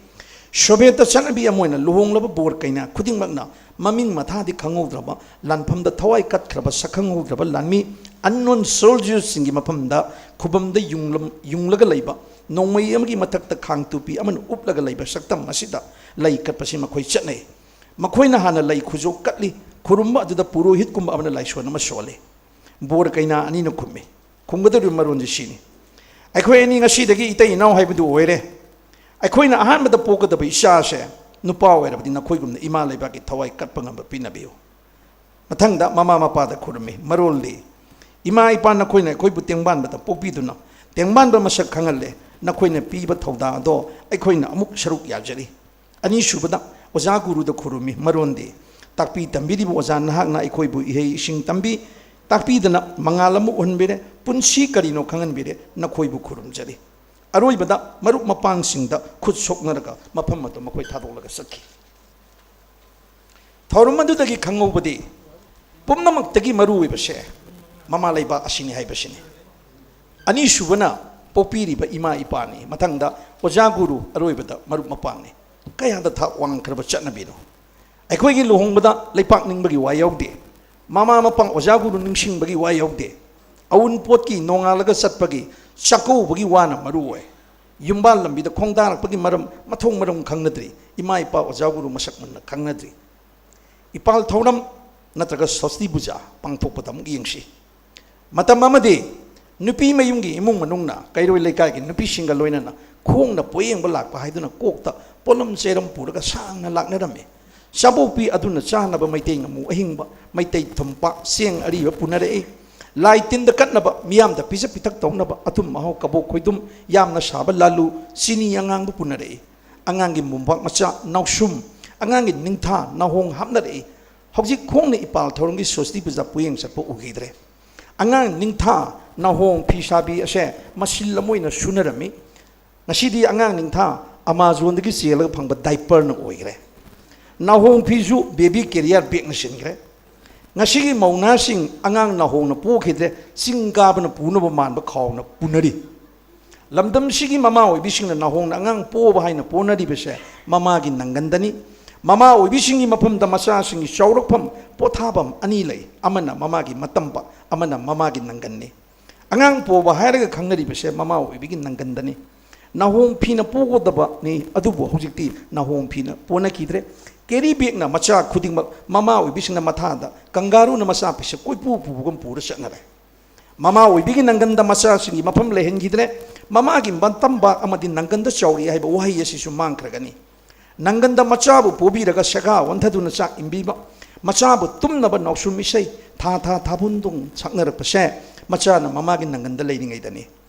ꯁꯣꯚꯤꯌꯦꯠꯇ ꯆꯠꯅꯕꯤ ꯑꯃ ꯑꯣꯏꯅ ꯂꯨꯍꯣꯡꯂꯕ ꯕꯣꯔ ꯀꯩꯅꯥ ꯈꯨꯗꯤꯡꯃꯛꯅ ꯃꯃꯤꯡ ꯃꯊꯥꯗꯤ ꯈꯪꯍꯧꯗ꯭ꯔꯕ, ꯂꯥꯟꯐꯝꯗ ꯊꯋꯥꯏ ꯀꯠꯈ꯭ꯔꯕ ꯁꯛꯈꯪꯍꯧꯗ꯭ꯔꯕ ꯂꯥꯟꯃꯤ, unknown soldiersꯁꯤꯡꯒꯤ ꯃꯐꯝꯗ ꯈꯨꯕꯝꯗ ꯌꯨꯡꯂꯝ-, ꯌꯨꯡꯂꯒ ꯂꯩꯕ ꯅꯣꯡꯃꯩ ꯑꯃꯒꯤ ꯃꯊꯛꯇ ꯈꯥꯡ ꯇꯨꯄꯤ ꯑꯃꯅ ꯎꯞꯂꯒ ꯂꯩꯕ ꯁꯛꯇꯝ ꯑꯁꯤꯗ ꯂꯩ ꯀꯠꯄꯁꯤ ꯃꯈꯣꯏ ꯆꯠꯅꯩ꯫ ꯃꯈꯣꯏꯅ ꯍꯥꯟꯅ ꯂꯩ ꯈꯨꯖꯣꯞ ꯀꯠꯂꯤ꯫ ꯈꯨꯔꯨꯝꯕ ꯑꯗꯨꯗ ꯄꯨꯔꯣꯍꯤꯠꯀꯨꯝꯕ ꯑꯃꯅ ꯂꯥꯏꯁꯣꯟ ꯑꯃ ꯁꯣꯜꯂꯤ꯫ ꯕꯣꯔ ꯀꯩꯅꯥ ꯑꯅꯤꯅ ꯈꯨꯝꯃꯤ꯫ ꯈꯨꯝꯒꯗꯧꯔꯤꯕ ꯃꯔꯣꯟꯁꯤ ꯁꯤꯅꯤ: "ꯑꯩꯈꯣꯏ ꯑꯅꯤ ꯉꯁꯤꯗꯒꯤ ꯏꯇꯩ ꯏꯅꯥꯎ ꯍꯥꯏꯕꯗꯨ ꯑꯣꯏꯔꯦ꯫ ꯑꯩꯈꯣꯏꯅ ꯑꯍꯥꯟꯕꯗ ꯄꯣꯛꯀꯗꯕ ꯏꯆꯥꯁꯦ ꯅꯨꯄꯥ ꯑꯣꯏꯔꯕꯗꯤ ꯅꯈꯣꯏꯒꯨꯝꯅ ꯏꯃꯥ ꯂꯩꯕꯥꯛꯀꯤ ꯊꯋꯥꯏ ꯀꯠꯄ ꯉꯝꯕ ꯄꯤꯅꯕꯤꯌꯨ꯫ ꯃꯊꯪꯗ ꯃꯃꯥ ꯃꯄꯥꯗ ꯈꯨꯔꯨꯝꯃꯤ꯫ ꯃꯔꯣꯜꯗꯤ, ꯏꯃꯥ ꯏꯄꯥ, ꯅꯈꯣꯏꯅ ꯑꯩꯈꯣꯏꯕꯨ ꯇꯦꯡꯕꯥꯟꯕꯗ ꯄꯣꯛꯄꯤꯗꯨꯅ ꯇꯦꯡꯕꯥꯟꯕ ꯃꯁꯛ ꯈꯪꯍꯜꯂꯦ꯫ ꯅꯈꯣꯏꯅ ꯄꯤꯕ ꯊꯧꯗꯥꯡ ꯑꯗꯣ ꯑꯩꯈꯣꯏꯅ ꯑꯃꯨꯛ ꯁꯔꯨꯛ ꯌꯥꯖꯔꯤ꯫ ꯑꯅꯤꯁꯨꯕꯗ ꯑꯣꯖꯥ ꯒꯨꯔꯨꯗ ꯈꯨꯔꯨꯝꯃꯤ꯫ ꯃꯔꯣꯟꯗꯤ, ꯇꯥꯛꯄꯤ ꯇꯝꯕꯤꯔꯤꯕ ꯑꯣꯖꯥ ꯅꯍꯥꯛꯅ ꯑꯩꯈꯣꯏꯕꯨ ꯏꯍꯩ ꯏꯁꯤꯡ ꯇꯝꯕꯤ, ꯇꯥꯛꯄꯤꯗꯅ ꯃꯉꯥꯜ ꯑꯃ ꯎꯍꯟꯕꯤꯔꯦ, ꯄꯨꯟꯁꯤ ꯀꯔꯤꯅꯣ ꯈꯪꯍꯟꯕꯤꯔꯦ, ꯅꯈꯣꯏꯕꯨ ꯈꯨꯔꯨꯝꯖꯔꯤ꯫ ꯑꯔꯣꯏꯕꯗ ꯃꯔꯨꯞ ꯃꯄꯥꯡꯁꯤꯡꯗ ꯈꯨꯠ ꯁꯣꯛꯅꯔꯒ ꯃꯐꯝ ꯑꯗꯨ ꯃꯈꯣꯏ ꯊꯥꯗꯣꯛꯂꯒ ꯆꯠꯈꯤ꯫ ꯊꯧꯔꯝ ꯑꯗꯨꯗꯒꯤ ꯈꯪꯍꯧꯕꯗꯤ ꯄꯨꯝꯅꯃꯛꯇꯒꯤ ꯃꯔꯨ ꯑꯣꯏꯕꯁꯦ ꯃꯃꯥ ꯂꯩꯕꯥꯛ ꯑꯁꯤꯅꯤ ꯍꯥꯏꯕꯁꯤꯅꯤ꯫ ꯑꯅꯤꯁꯨꯕꯅ ꯄꯣꯛꯄꯤꯔꯤꯕ ꯏꯃꯥ ꯏꯄꯥꯅꯤ, ꯃꯊꯪꯗ ꯑꯣꯖꯥ ꯒꯨꯔꯨ, ꯑꯔꯣꯏꯕꯗ ꯃꯔꯨꯞ ꯃꯄꯥꯡꯅꯤ꯫ ꯀꯌꯥꯗ ꯊꯥꯛ ꯋꯥꯡꯈ꯭ꯔꯕ ꯆꯠꯅꯕꯤꯅꯣ! ꯑꯩꯈꯣꯏꯒꯤ ꯂꯨꯍꯣꯡꯕꯗ ꯂꯩꯄꯥꯛ ꯅꯤꯡꯕꯒꯤ ꯋꯥ ꯌꯥꯎꯗꯦ꯫ ꯃꯃꯥ ꯃꯄꯥ ꯑꯣꯖꯥ ꯒꯨꯔꯨ ꯅꯤꯡꯁꯤꯡꯕꯒꯤ ꯋꯥ ꯌꯥꯎꯗꯦ꯫ ꯑꯎꯟꯄꯣꯠꯀꯤ ꯅꯣꯡꯉꯥꯜꯂꯒ ꯆꯠꯄꯒꯤ ꯆꯥꯛꯀꯧꯕꯒꯤ ꯋꯥꯅ ꯃꯔꯨ ꯑꯣꯏ꯫ ꯌꯨꯝꯕꯥꯜ ꯂꯝꯕꯤꯗ ꯈꯣꯡꯗꯥꯔꯛꯄꯒꯤ ꯃꯔꯝ, ꯃꯊꯣꯡ ꯃꯔꯝ ꯈꯪꯅꯗ꯭ꯔꯤ꯫ ꯏꯃꯥ ꯏꯄꯥ ꯑꯣꯖꯥ ꯒꯨꯔꯨ ꯃꯁꯛ ꯃꯨꯟꯅ ꯈꯪꯅꯗ꯭ꯔꯤ꯫ ꯏꯄꯥꯜ ꯊꯧꯔꯝ ꯅꯠꯇ꯭ꯔꯒ ꯁꯣꯁꯇꯤ ꯄꯨꯖꯥ ꯄꯥꯡꯊꯣꯛꯄꯗ ꯑꯃꯨꯛ ꯌꯦꯡꯁꯤ꯫ ꯃꯇꯝ ꯑꯃꯗꯤ ꯅꯨꯄꯤ ꯃꯌꯨꯝꯒꯤ ꯏꯃꯨꯡ ꯃꯅꯨꯡꯅ ꯀꯩꯔꯣꯏ ꯂꯩꯀꯥꯏꯒꯤ ꯅꯨꯄꯤꯁꯤꯡꯒ ꯂꯣꯏꯅꯅ ꯈꯣꯡꯅ ꯄꯣꯌꯦꯡꯕ ꯂꯥꯛꯄ ꯍꯥꯏꯗꯨꯅ ꯀꯣꯛꯇ ꯄꯣꯠꯂꯝ ꯆꯩꯔꯝ ꯄꯨꯔꯒ ꯁꯥꯡꯅ ꯂꯥꯛꯅꯔꯝꯃꯤ꯫ ꯆꯥꯕꯣꯛꯄꯤ ꯑꯗꯨꯅ ꯆꯥꯅꯕ ꯃꯩꯇꯩ ꯉꯥꯃꯨ ꯑꯍꯤꯡꯕ, ꯃꯩꯇꯩ ꯊꯨꯝꯄꯥꯛ, ꯆꯦꯡ ꯑꯔꯤꯕ ꯄꯨꯅꯔꯛꯏ꯫ ꯂꯥꯏ ꯇꯤꯟꯗ ꯀꯠꯅꯕ, ꯃꯤꯌꯥꯝꯗ ꯄꯤꯖ ꯄꯤꯊꯛ ꯇꯧꯅꯕ ꯑꯊꯨꯝ ꯑꯍꯥꯎ, ꯀꯕꯣꯛ ꯈꯣꯏꯗꯨꯝ, ꯌꯥꯝꯅ ꯁꯥꯕ ꯂꯥꯂꯨ, ꯆꯤꯅꯤ ꯑꯉꯥꯡꯕ ꯄꯨꯅꯔꯛꯏ꯫ ꯑꯉꯥꯡꯒꯤ ꯃꯣꯝꯄꯥꯛ ꯃꯆꯥ, ꯅꯥꯎꯁꯨꯝ, ꯑꯉꯥꯡꯒꯤ ꯅꯤꯡꯊꯥ, ꯅꯥꯍꯣꯡ ꯍꯥꯞꯅꯔꯛꯏ꯫ ꯍꯧꯖꯤꯛ ꯈꯣꯡꯅ ꯏꯄꯥꯜ ꯊꯧꯔꯝꯒꯤ ꯁꯣꯁꯇꯤ ꯄꯨꯖꯥ ꯄꯣꯌꯦꯡ ꯆꯠꯄ ꯎꯈꯤꯗ꯭ꯔꯦ꯫ ꯑꯉꯥꯡ ꯅꯤꯡꯊꯥ, ꯅꯥꯍꯣꯡ, ꯐꯤꯁꯥꯕꯤ ꯑꯁꯦ ꯃꯁꯤꯜ ꯑꯃ ꯑꯣꯏꯅ ꯁꯨꯅꯔꯝꯃꯤ꯫ ꯉꯁꯤꯗꯤ ꯑꯉꯥꯡ ꯅꯤꯡꯊꯥ ꯑꯃꯥꯖꯣꯟꯗꯒꯤ ꯆꯦꯜꯂꯒ ꯐꯪꯕ ꯗꯥꯏꯄꯔꯅ ꯑꯣꯏꯈ꯭ꯔꯦ꯫ ꯅꯥꯍꯣꯡ ꯐꯤꯁꯨ ꯕꯦꯕꯤ ꯀꯦꯔꯤꯌꯔ ꯕꯦꯒꯅ ꯁꯤꯟꯈ꯭ꯔꯦ꯫ ꯉꯁꯤꯒꯤ ꯃꯧꯅꯥꯁꯤꯡ ꯑꯉꯥꯡ ꯅꯥꯍꯣꯡꯅ ꯄꯣꯛꯈꯤꯗ꯭ꯔꯦ, ꯆꯤꯡ ꯀꯥꯕꯅ ꯄꯨꯅꯕ ꯃꯥꯟꯕ ꯈꯥꯎꯅ ꯄꯨꯅꯔꯤ꯫ ꯂꯝꯗꯝꯁꯤꯒꯤ ꯃꯃꯥ ꯑꯣꯏꯕꯤꯁꯤꯡꯅ ꯅꯥꯍꯣꯡꯅ ꯑꯉꯥꯡ ꯄꯣꯕ ꯍꯥꯏꯅ ꯄꯣꯅꯔꯤꯕꯁꯦ ꯃꯃꯥꯒꯤ ꯅꯪꯒꯟꯗꯅꯤ꯫ ꯃꯃꯥ ꯑꯣꯏꯕꯤꯁꯤꯡꯒꯤ ꯃꯐꯝꯗ ꯃꯆꯥꯁꯤꯡꯒꯤ ꯆꯥꯎꯔꯛꯐꯝ, ꯄꯣꯊꯥꯐꯝ ꯑꯅꯤ ꯂꯩ꯫ ꯑꯃꯅ ꯃꯃꯥꯒꯤ ꯃꯇꯝꯕ, ꯑꯃꯅ ꯃꯃꯥꯒꯤ ꯅꯪꯒꯟꯅꯤ꯫ ꯑꯉꯥꯡ ꯄꯣꯕ ꯍꯥꯏꯔꯒ ꯈꯪꯅꯔꯤꯕꯁꯦ ꯃꯃꯥ ꯑꯣꯏꯕꯤꯒꯤ ꯅꯪꯒꯟꯗꯅꯤ꯫ ꯅꯥꯍꯣꯡ ꯐꯤꯅ ꯄꯣꯒꯗꯕꯅꯤ, ꯑꯗꯨꯕꯨ ꯍꯧꯖꯤꯛꯇꯤ ꯅꯥꯍꯣꯡ ꯐꯤꯅ ꯄꯣꯅꯈꯤꯗ꯭ꯔꯦ꯫ ꯀꯦꯔꯤ ꯕꯦꯒꯅ ꯃꯆꯥ ꯈꯨꯗꯤꯡꯃꯛ ꯃꯃꯥ ꯑꯣꯏꯕꯤꯁꯤꯡꯅ ꯃꯊꯥꯗ, ꯀꯪꯒꯥꯔꯨꯅ ꯃꯆꯥ ꯄꯤꯁꯛ ꯀꯣꯏꯄꯨ ꯄꯨꯕꯒꯨꯝ ꯄꯨꯔ ꯆꯠꯅꯔꯦ꯫ ꯃꯃꯥ ꯑꯣꯏꯕꯤꯒꯤ ꯅꯪꯒꯟꯗ ꯃꯆꯥꯁꯤꯡꯒꯤ ꯃꯐꯝ ꯂꯩꯍꯟꯈꯤꯗ꯭ꯔꯦ꯫ ꯃꯃꯥꯒꯤ ꯃꯇꯝꯕ ꯑꯃꯗꯤ ꯅꯪꯒꯟꯗ ꯆꯥꯎꯔꯛꯏ ꯍꯥꯏꯕ ꯋꯥꯍꯩ ꯑꯁꯤꯁꯨ ꯃꯥꯡꯈ꯭ꯔꯒꯅꯤ꯫ ꯅꯪꯒꯟꯗ ꯃꯆꯥꯕꯨ ꯄꯣꯕꯤꯔꯒ ꯁꯦꯒꯥ ꯑꯣꯟꯊꯗꯨꯅ ꯆꯥꯛ ꯏꯟꯕꯤꯕ, ꯃꯆꯥꯕꯨ ꯇꯨꯝꯅꯕ ꯅꯥꯎꯁꯨꯝ ꯏꯁꯩ ꯊꯥ ꯊꯥ ꯊꯥꯕꯨꯟꯗꯣꯡ ꯁꯛꯅꯔꯛꯄꯁꯦ ꯃꯆꯥꯅ ꯃꯃꯥꯒꯤ ꯅꯪꯒꯟꯗ ꯂꯩꯔꯤꯉꯩꯗꯅꯤ꯫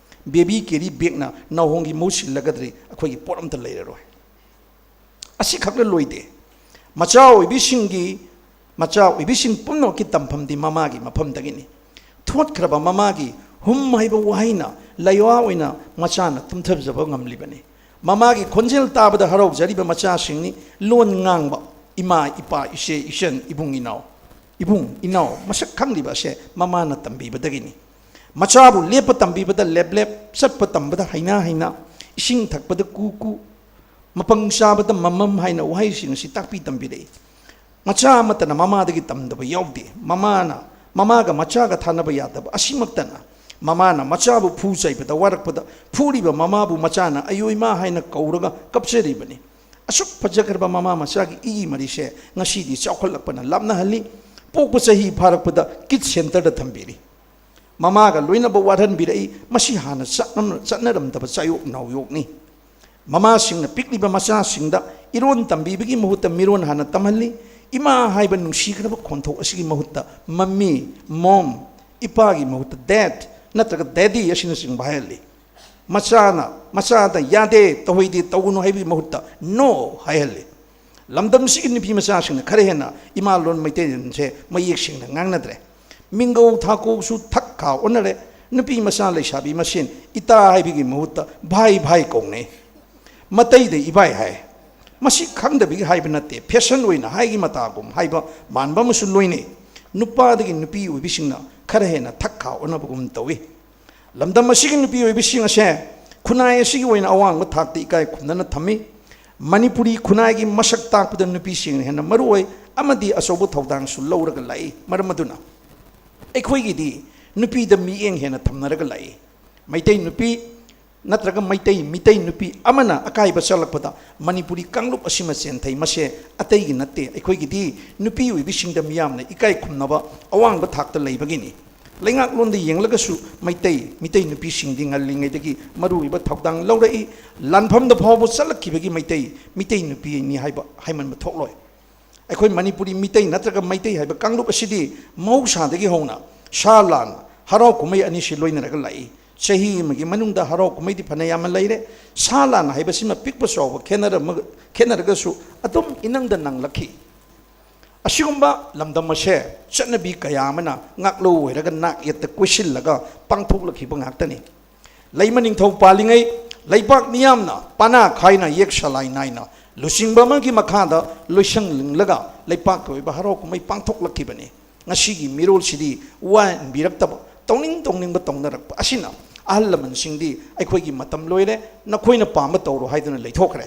ꯕꯦꯕꯤ ꯀꯦꯔꯤ ꯕꯦꯒꯅ ꯅꯥꯎꯍꯣꯡꯒꯤ ꯃꯍꯨꯠ ꯁꯤꯜꯂꯒꯗꯤ ꯑꯩꯈꯣꯏꯒꯤ ꯄꯣꯠ ꯑꯝꯇ ꯂꯩꯔꯔꯣꯏ꯫ ꯑꯁꯤꯈꯛꯅ ꯂꯣꯏꯗꯦ꯫ ꯃꯆꯥ ꯑꯣꯏꯕꯤꯁꯤꯡꯒꯤ, ꯃꯆꯥ ꯑꯣꯏꯕꯤꯁꯤꯡ ꯄꯨꯝꯅꯃꯛꯀꯤ ꯇꯝꯐꯝꯗꯤ ꯃꯃꯥꯒꯤ ꯃꯐꯝꯗꯒꯤꯅꯤ꯫ ꯊꯣꯠꯈ꯭ꯔꯕ ꯃꯃꯥꯒꯤ ꯍꯨꯝ ꯍꯥꯏꯕ ꯋꯥꯍꯩꯅ ꯂꯩꯋꯥ ꯑꯣꯏꯅ ꯃꯆꯥꯅ ꯇꯨꯝꯊꯖꯕ ꯉꯝꯂꯤꯕꯅꯤ꯫ ꯃꯃꯥꯒꯤ ꯈꯣꯟꯖꯦꯜ ꯇꯥꯕꯗ ꯍꯔꯥꯎꯖꯔꯤꯕ ꯃꯆꯥꯁꯤꯡꯅꯤ꯫ ꯂꯣꯟ ꯉꯥꯡꯕ, ꯏꯃꯥ, ꯏꯄꯥ, ꯏꯆꯦ, ꯏꯆꯟ, ꯏꯕꯨꯡ, ꯏꯅꯥꯎ, ꯏꯕꯨꯡ, ꯏꯅꯥꯎ ꯃꯁꯛ ꯈꯪꯂꯤꯕ ꯑꯁꯦ ꯃꯃꯥꯅ ꯇꯝꯕꯤꯕꯗꯒꯤꯅꯤ꯫ ꯃꯆꯥꯕꯨ ꯂꯦꯞꯄ ꯇꯝꯕꯤꯕꯗ ꯂꯦꯞ ꯂꯦꯞ, ꯆꯠꯄ ꯇꯝꯕꯗ ꯍꯩꯅ ꯍꯩꯅ, ꯏꯁꯤꯡ ꯊꯛꯄꯗ ꯀꯨ ꯀꯨ, ꯃꯄꯪ ꯆꯥꯕꯗ ꯃꯃꯝ ꯍꯥꯏꯅ ꯋꯥꯍꯩꯁꯤꯡ ꯑꯁꯤ ꯇꯥꯛꯄꯤ ꯇꯝꯕꯤꯔꯛꯏ꯫ ꯃꯆꯥ ꯑꯃꯠꯇꯅ ꯃꯃꯥꯗꯒꯤ ꯇꯝꯗꯕ ꯌꯥꯎꯗꯦ꯫ ꯃꯃꯥꯅ, ꯃꯃꯥꯒ ꯃꯆꯥꯒ ꯊꯥꯅꯕ ꯌꯥꯗꯕ ꯑꯁꯤꯃꯛꯇꯅ, ꯃꯃꯥꯅ ꯃꯆꯥꯕꯨ ꯐꯨ ꯆꯩꯕꯗ ꯋꯥꯔꯛꯄꯗ ꯐꯨꯔꯤꯕ ꯃꯃꯥꯕꯨ ꯃꯆꯥꯅ "ꯑꯌꯣ ꯏꯃꯥ" ꯍꯥꯏꯅ ꯀꯧꯔꯒ ꯀꯞꯆꯔꯤꯕꯅꯤ꯫ ꯑꯁꯨꯛ ꯐꯖꯈ꯭ꯔꯕ ꯃꯃꯥ ꯃꯆꯥꯒꯤ ꯏ ꯃꯔꯤꯁꯦ ꯉꯁꯤꯗꯤ ꯆꯥꯎꯈꯠꯂꯛꯄꯅ ꯂꯥꯞꯅꯍꯜꯂꯤ꯫ ꯄꯣꯛꯄ ꯆꯍꯤ ꯐꯥꯔꯛꯄꯗ ꯀꯤꯠ ꯁꯦꯟꯇꯔꯗ ꯊꯝꯕꯤꯔꯤ꯫ ꯃꯃꯥꯒ ꯂꯣꯏꯅꯕ ꯋꯥꯠꯍꯟꯕꯤꯔꯛꯏ꯫ ꯃꯁꯤ ꯍꯥꯟꯅ ꯆꯠꯅ-, ꯆꯠꯅꯔꯝꯗꯕ ꯆꯥꯌꯣꯛ ꯅꯥꯎꯌꯣꯛꯅꯤ꯫ ꯃꯃꯥꯁꯤꯡꯅ ꯄꯤꯛꯂꯤꯕ ꯃꯆꯥꯁꯤꯡꯗ ꯏꯔꯣꯟ ꯇꯝꯕꯤꯕꯒꯤ ꯃꯍꯨꯠꯇ ꯃꯤꯔꯣꯟ ꯍꯥꯟꯅ ꯇꯝꯍꯜꯂꯤ꯫ ꯏꯃꯥ ꯍꯥꯏꯕ ꯅꯨꯡꯁꯤꯈ꯭ꯔꯕ ꯈꯣꯟꯊꯣꯛ ꯑꯁꯤꯒꯤ ꯃꯍꯨꯠꯇ "ꯃꯝꯃꯤ", "ꯃꯣꯝ", ꯏꯄꯥꯒꯤ ꯃꯍꯨꯠꯇ "ꯗꯦꯗ" ꯅꯠꯇ꯭ꯔꯒ "ꯗꯦꯗꯤ" ꯑꯁꯤꯅꯆꯤꯡꯕ ꯍꯥꯏꯍꯜꯂꯤ꯫ ꯃꯆꯥꯅ, ꯃꯆꯥꯗ "ꯌꯥꯗꯦ, ꯇꯧꯍꯩꯗꯦ, ꯇꯧꯒꯅꯨ" ꯍꯥꯏꯕꯒꯤ ꯃꯍꯨꯠꯇ "ꯅꯣ" ꯍꯥꯏꯍꯜꯂꯤ꯫ ꯂꯝꯗꯝꯁꯤꯒꯤ ꯅꯨꯄꯤ ꯃꯆꯥꯁꯤꯡꯅ ꯈꯔ ꯍꯦꯟꯅ ꯏꯃꯥ ꯂꯣꯟ ꯃꯩꯇꯩꯂꯣꯟꯁꯦ ꯃꯌꯦꯛ ꯁꯦꯡꯅ ꯉꯥꯡꯅꯗ꯭ꯔꯦ꯫ ꯃꯤꯡꯒꯧ ꯊꯥꯀꯧꯁꯨ ꯊꯛ ꯈꯥ ꯑꯣꯟꯅꯔꯦ꯫ ꯅꯨꯄꯤ ꯃꯆꯥ ꯂꯩꯁꯥꯕꯤ ꯃꯁꯦꯟ ꯏꯇꯥ ꯍꯥꯏꯕꯒꯤ ꯃꯍꯨꯠꯇ ꯚꯥꯏ ꯚꯥꯏ ꯀꯧꯅꯩ꯫ ꯃꯇꯩꯗ ꯏꯕꯥꯏ ꯍꯥꯏ꯫ ꯃꯁꯤ ꯈꯪꯗꯕꯒꯤ ꯍꯥꯏꯕ ꯅꯠꯇꯦ, ꯐꯦꯁꯟ ꯑꯣꯏꯅ ꯍꯥꯏꯒꯤ ꯃꯇꯥꯒꯨꯝ ꯍꯥꯏꯕ ꯃꯥꯟꯕ ꯑꯃꯁꯨ ꯂꯣꯏꯅꯩ꯫ ꯅꯨꯄꯥꯗꯒꯤ ꯅꯨꯄꯤ ꯑꯣꯏꯕꯤꯁꯤꯡꯅ ꯈꯔ ꯍꯦꯟꯅ ꯊꯛ ꯈꯥ ꯑꯣꯟꯅꯕꯒꯨꯝ ꯇꯧꯏ꯫ ꯂꯝꯗꯝ ꯑꯁꯤꯒꯤ ꯅꯨꯄꯤ ꯑꯣꯏꯕꯤꯁꯤꯡ ꯑꯁꯦ ꯈꯨꯟꯅꯥꯏ ꯑꯁꯤꯒꯤ ꯑꯣꯏꯅ ꯑꯋꯥꯡꯕ ꯊꯥꯛꯇ ꯏꯀꯥꯏ ꯈꯨꯝꯅꯅ ꯊꯝꯃꯤ꯫ ꯃꯅꯤꯄꯨꯔꯤ ꯈꯨꯟꯅꯥꯏꯒꯤ ꯃꯁꯛ ꯇꯥꯛꯄꯗ ꯅꯨꯄꯤꯁꯤꯡꯅ ꯍꯦꯟꯅ ꯃꯔꯨ ꯑꯣꯏ ꯑꯃꯗꯤ ꯑꯆꯧꯕ ꯊꯧꯗꯥꯡꯁꯨ ꯂꯧꯔꯒ ꯂꯥꯛꯏ꯫ ꯃꯔꯝ ꯑꯗꯨꯅ ꯑꯩꯈꯣꯏꯒꯤꯗꯤ ꯅꯨꯄꯤꯗ ꯃꯤꯠꯌꯦꯡ ꯍꯦꯟꯅ ꯊꯝꯅꯔꯒ ꯂꯥꯛꯏ꯫ ꯃꯩꯇꯩ ꯅꯨꯄꯤ ꯅꯠꯇ꯭ꯔꯒ ꯃꯩꯇꯩ, ꯃꯤꯇꯩ ꯅꯨꯄꯤ ꯑꯃꯅ ꯑꯀꯥꯏꯕ ꯆꯠꯂꯛꯄꯗ ꯃꯅꯤꯄꯨꯔꯤ ꯀꯥꯡꯂꯨꯞ ꯑꯁꯤꯃ ꯆꯦꯟꯊꯩ꯫ ꯃꯁꯦ ꯑꯇꯩꯒꯤ ꯅꯠꯇꯦ, ꯑꯩꯈꯣꯏꯒꯤꯗꯤ ꯅꯨꯄꯤ ꯑꯣꯏꯕꯤꯁꯤꯡꯗ ꯃꯤꯌꯥꯝꯅ ꯏꯀꯥꯏ ꯈꯨꯝꯅꯕ ꯑꯋꯥꯡꯕ ꯊꯥꯛꯇ ꯂꯩꯕꯒꯤꯅꯤ꯫ ꯂꯩꯉꯥꯛꯂꯣꯟꯗ ꯌꯦꯡꯂꯒꯁꯨ ꯃꯩꯇꯩ, ꯃꯤꯇꯩ ꯅꯨꯄꯤꯁꯤꯡꯗꯤ ꯉꯜꯂꯤꯉꯩꯗꯒꯤ ꯃꯔꯨ ꯑꯣꯏꯕ ꯊꯧꯗꯥꯡ ꯂꯧꯔꯛꯏ꯫ ꯂꯥꯟꯐꯝꯗ ꯐꯥꯎꯕ ꯆꯠꯂꯛꯈꯤꯕꯒꯤ ꯃꯩꯇꯩ, ꯃꯤꯇꯩ ꯅꯨꯄꯤꯅꯤ ꯍꯥꯏꯕ ꯍꯥꯏꯃꯟꯕ ꯊꯣꯛꯂꯣꯏ꯫ ꯑꯩꯈꯣꯏ ꯃꯅꯤꯄꯨꯔꯤ ꯃꯤꯇꯩ ꯅꯠꯇ꯭ꯔꯒ ꯃꯩꯇꯩ ꯍꯥꯏꯕ ꯀꯥꯡꯂꯨꯞ ꯑꯁꯤꯗꯤ ꯃꯍꯧꯁꯥꯗꯒꯤ ꯍꯧꯅ ꯁꯥ ꯂꯥꯟ, ꯍꯔꯥꯎ ꯀꯨꯝꯍꯩ ꯑꯅꯤꯁꯤ ꯂꯣꯏꯅꯔꯒ ꯂꯥꯛꯏ꯫ ꯆꯍꯤ ꯑꯃꯒꯤ ꯃꯅꯨꯡꯗ ꯍꯔꯥꯎ ꯀꯨꯝꯍꯩꯗꯤ ꯐꯅ ꯌꯥꯝꯅ ꯂꯩꯔꯦ꯫ ꯁꯥ ꯂꯥꯟ ꯍꯥꯏꯕꯁꯤꯃ ꯄꯤꯛꯄ ꯆꯥꯎꯕ ꯈꯦꯠꯅꯔꯝꯃꯒ-, ꯈꯦꯠꯅꯔꯒꯁꯨ ꯑꯗꯨꯝ ꯏꯅꯪꯗ ꯅꯪꯂꯛꯈꯤ꯫ ꯑꯁꯤꯒꯨꯝꯕ ꯂꯝꯗꯝ ꯑꯁꯦ ꯆꯠꯅꯕꯤ ꯀꯌꯥ ꯑꯃꯅ ꯉꯥꯛꯂꯧ ꯑꯣꯏꯔꯒ ꯅꯥꯛ ꯌꯦꯠꯇ ꯀꯣꯏꯁꯤꯜꯂꯒ ꯄꯥꯡꯊꯣꯛꯂꯛꯈꯤꯕ ꯉꯥꯛꯇꯅꯤ꯫ ꯂꯩꯃ ꯅꯤꯡꯊꯧ ꯄꯥꯜꯂꯤꯉꯩ ꯂꯩꯄꯥꯛ ꯃꯤꯌꯥꯝꯅ ꯄꯥꯅꯥ ꯈꯥꯏꯅ ꯌꯦꯛ ꯁꯂꯥꯏ ꯅꯥꯏꯅ ꯂꯨꯆꯤꯡꯕ ꯑꯃꯒꯤ ꯃꯈꯥꯗ ꯂꯣꯏꯁꯪ ꯂꯤꯡꯂꯒ ꯂꯩꯄꯥꯛꯀꯤ ꯑꯣꯏꯕ ꯍꯔꯥꯎ ꯀꯨꯝꯍꯩ ꯄꯥꯡꯊꯣꯛꯂꯛꯈꯤꯕꯅꯤ꯫ ꯉꯁꯤꯒꯤ ꯃꯤꯔꯣꯜꯁꯤꯗꯤ ꯋꯥ ꯏꯟꯕꯤꯔꯛꯇꯕ, ꯇꯧꯅꯤꯡ ꯇꯧꯅꯤꯡꯕ ꯇꯧꯅꯔꯛꯄ ꯑꯁꯤꯅ ꯑꯍꯜ ꯂꯃꯟꯁꯤꯡꯗꯤ "ꯑꯩꯈꯣꯏꯒꯤ ꯃꯇꯝ ꯂꯣꯏꯔꯦ, ꯅꯈꯣꯏꯅ ꯄꯥꯝꯕ ꯇꯧꯔꯣ" ꯍꯥꯏꯗꯨꯅ ꯂꯩꯊꯣꯛꯈ꯭ꯔꯦ꯫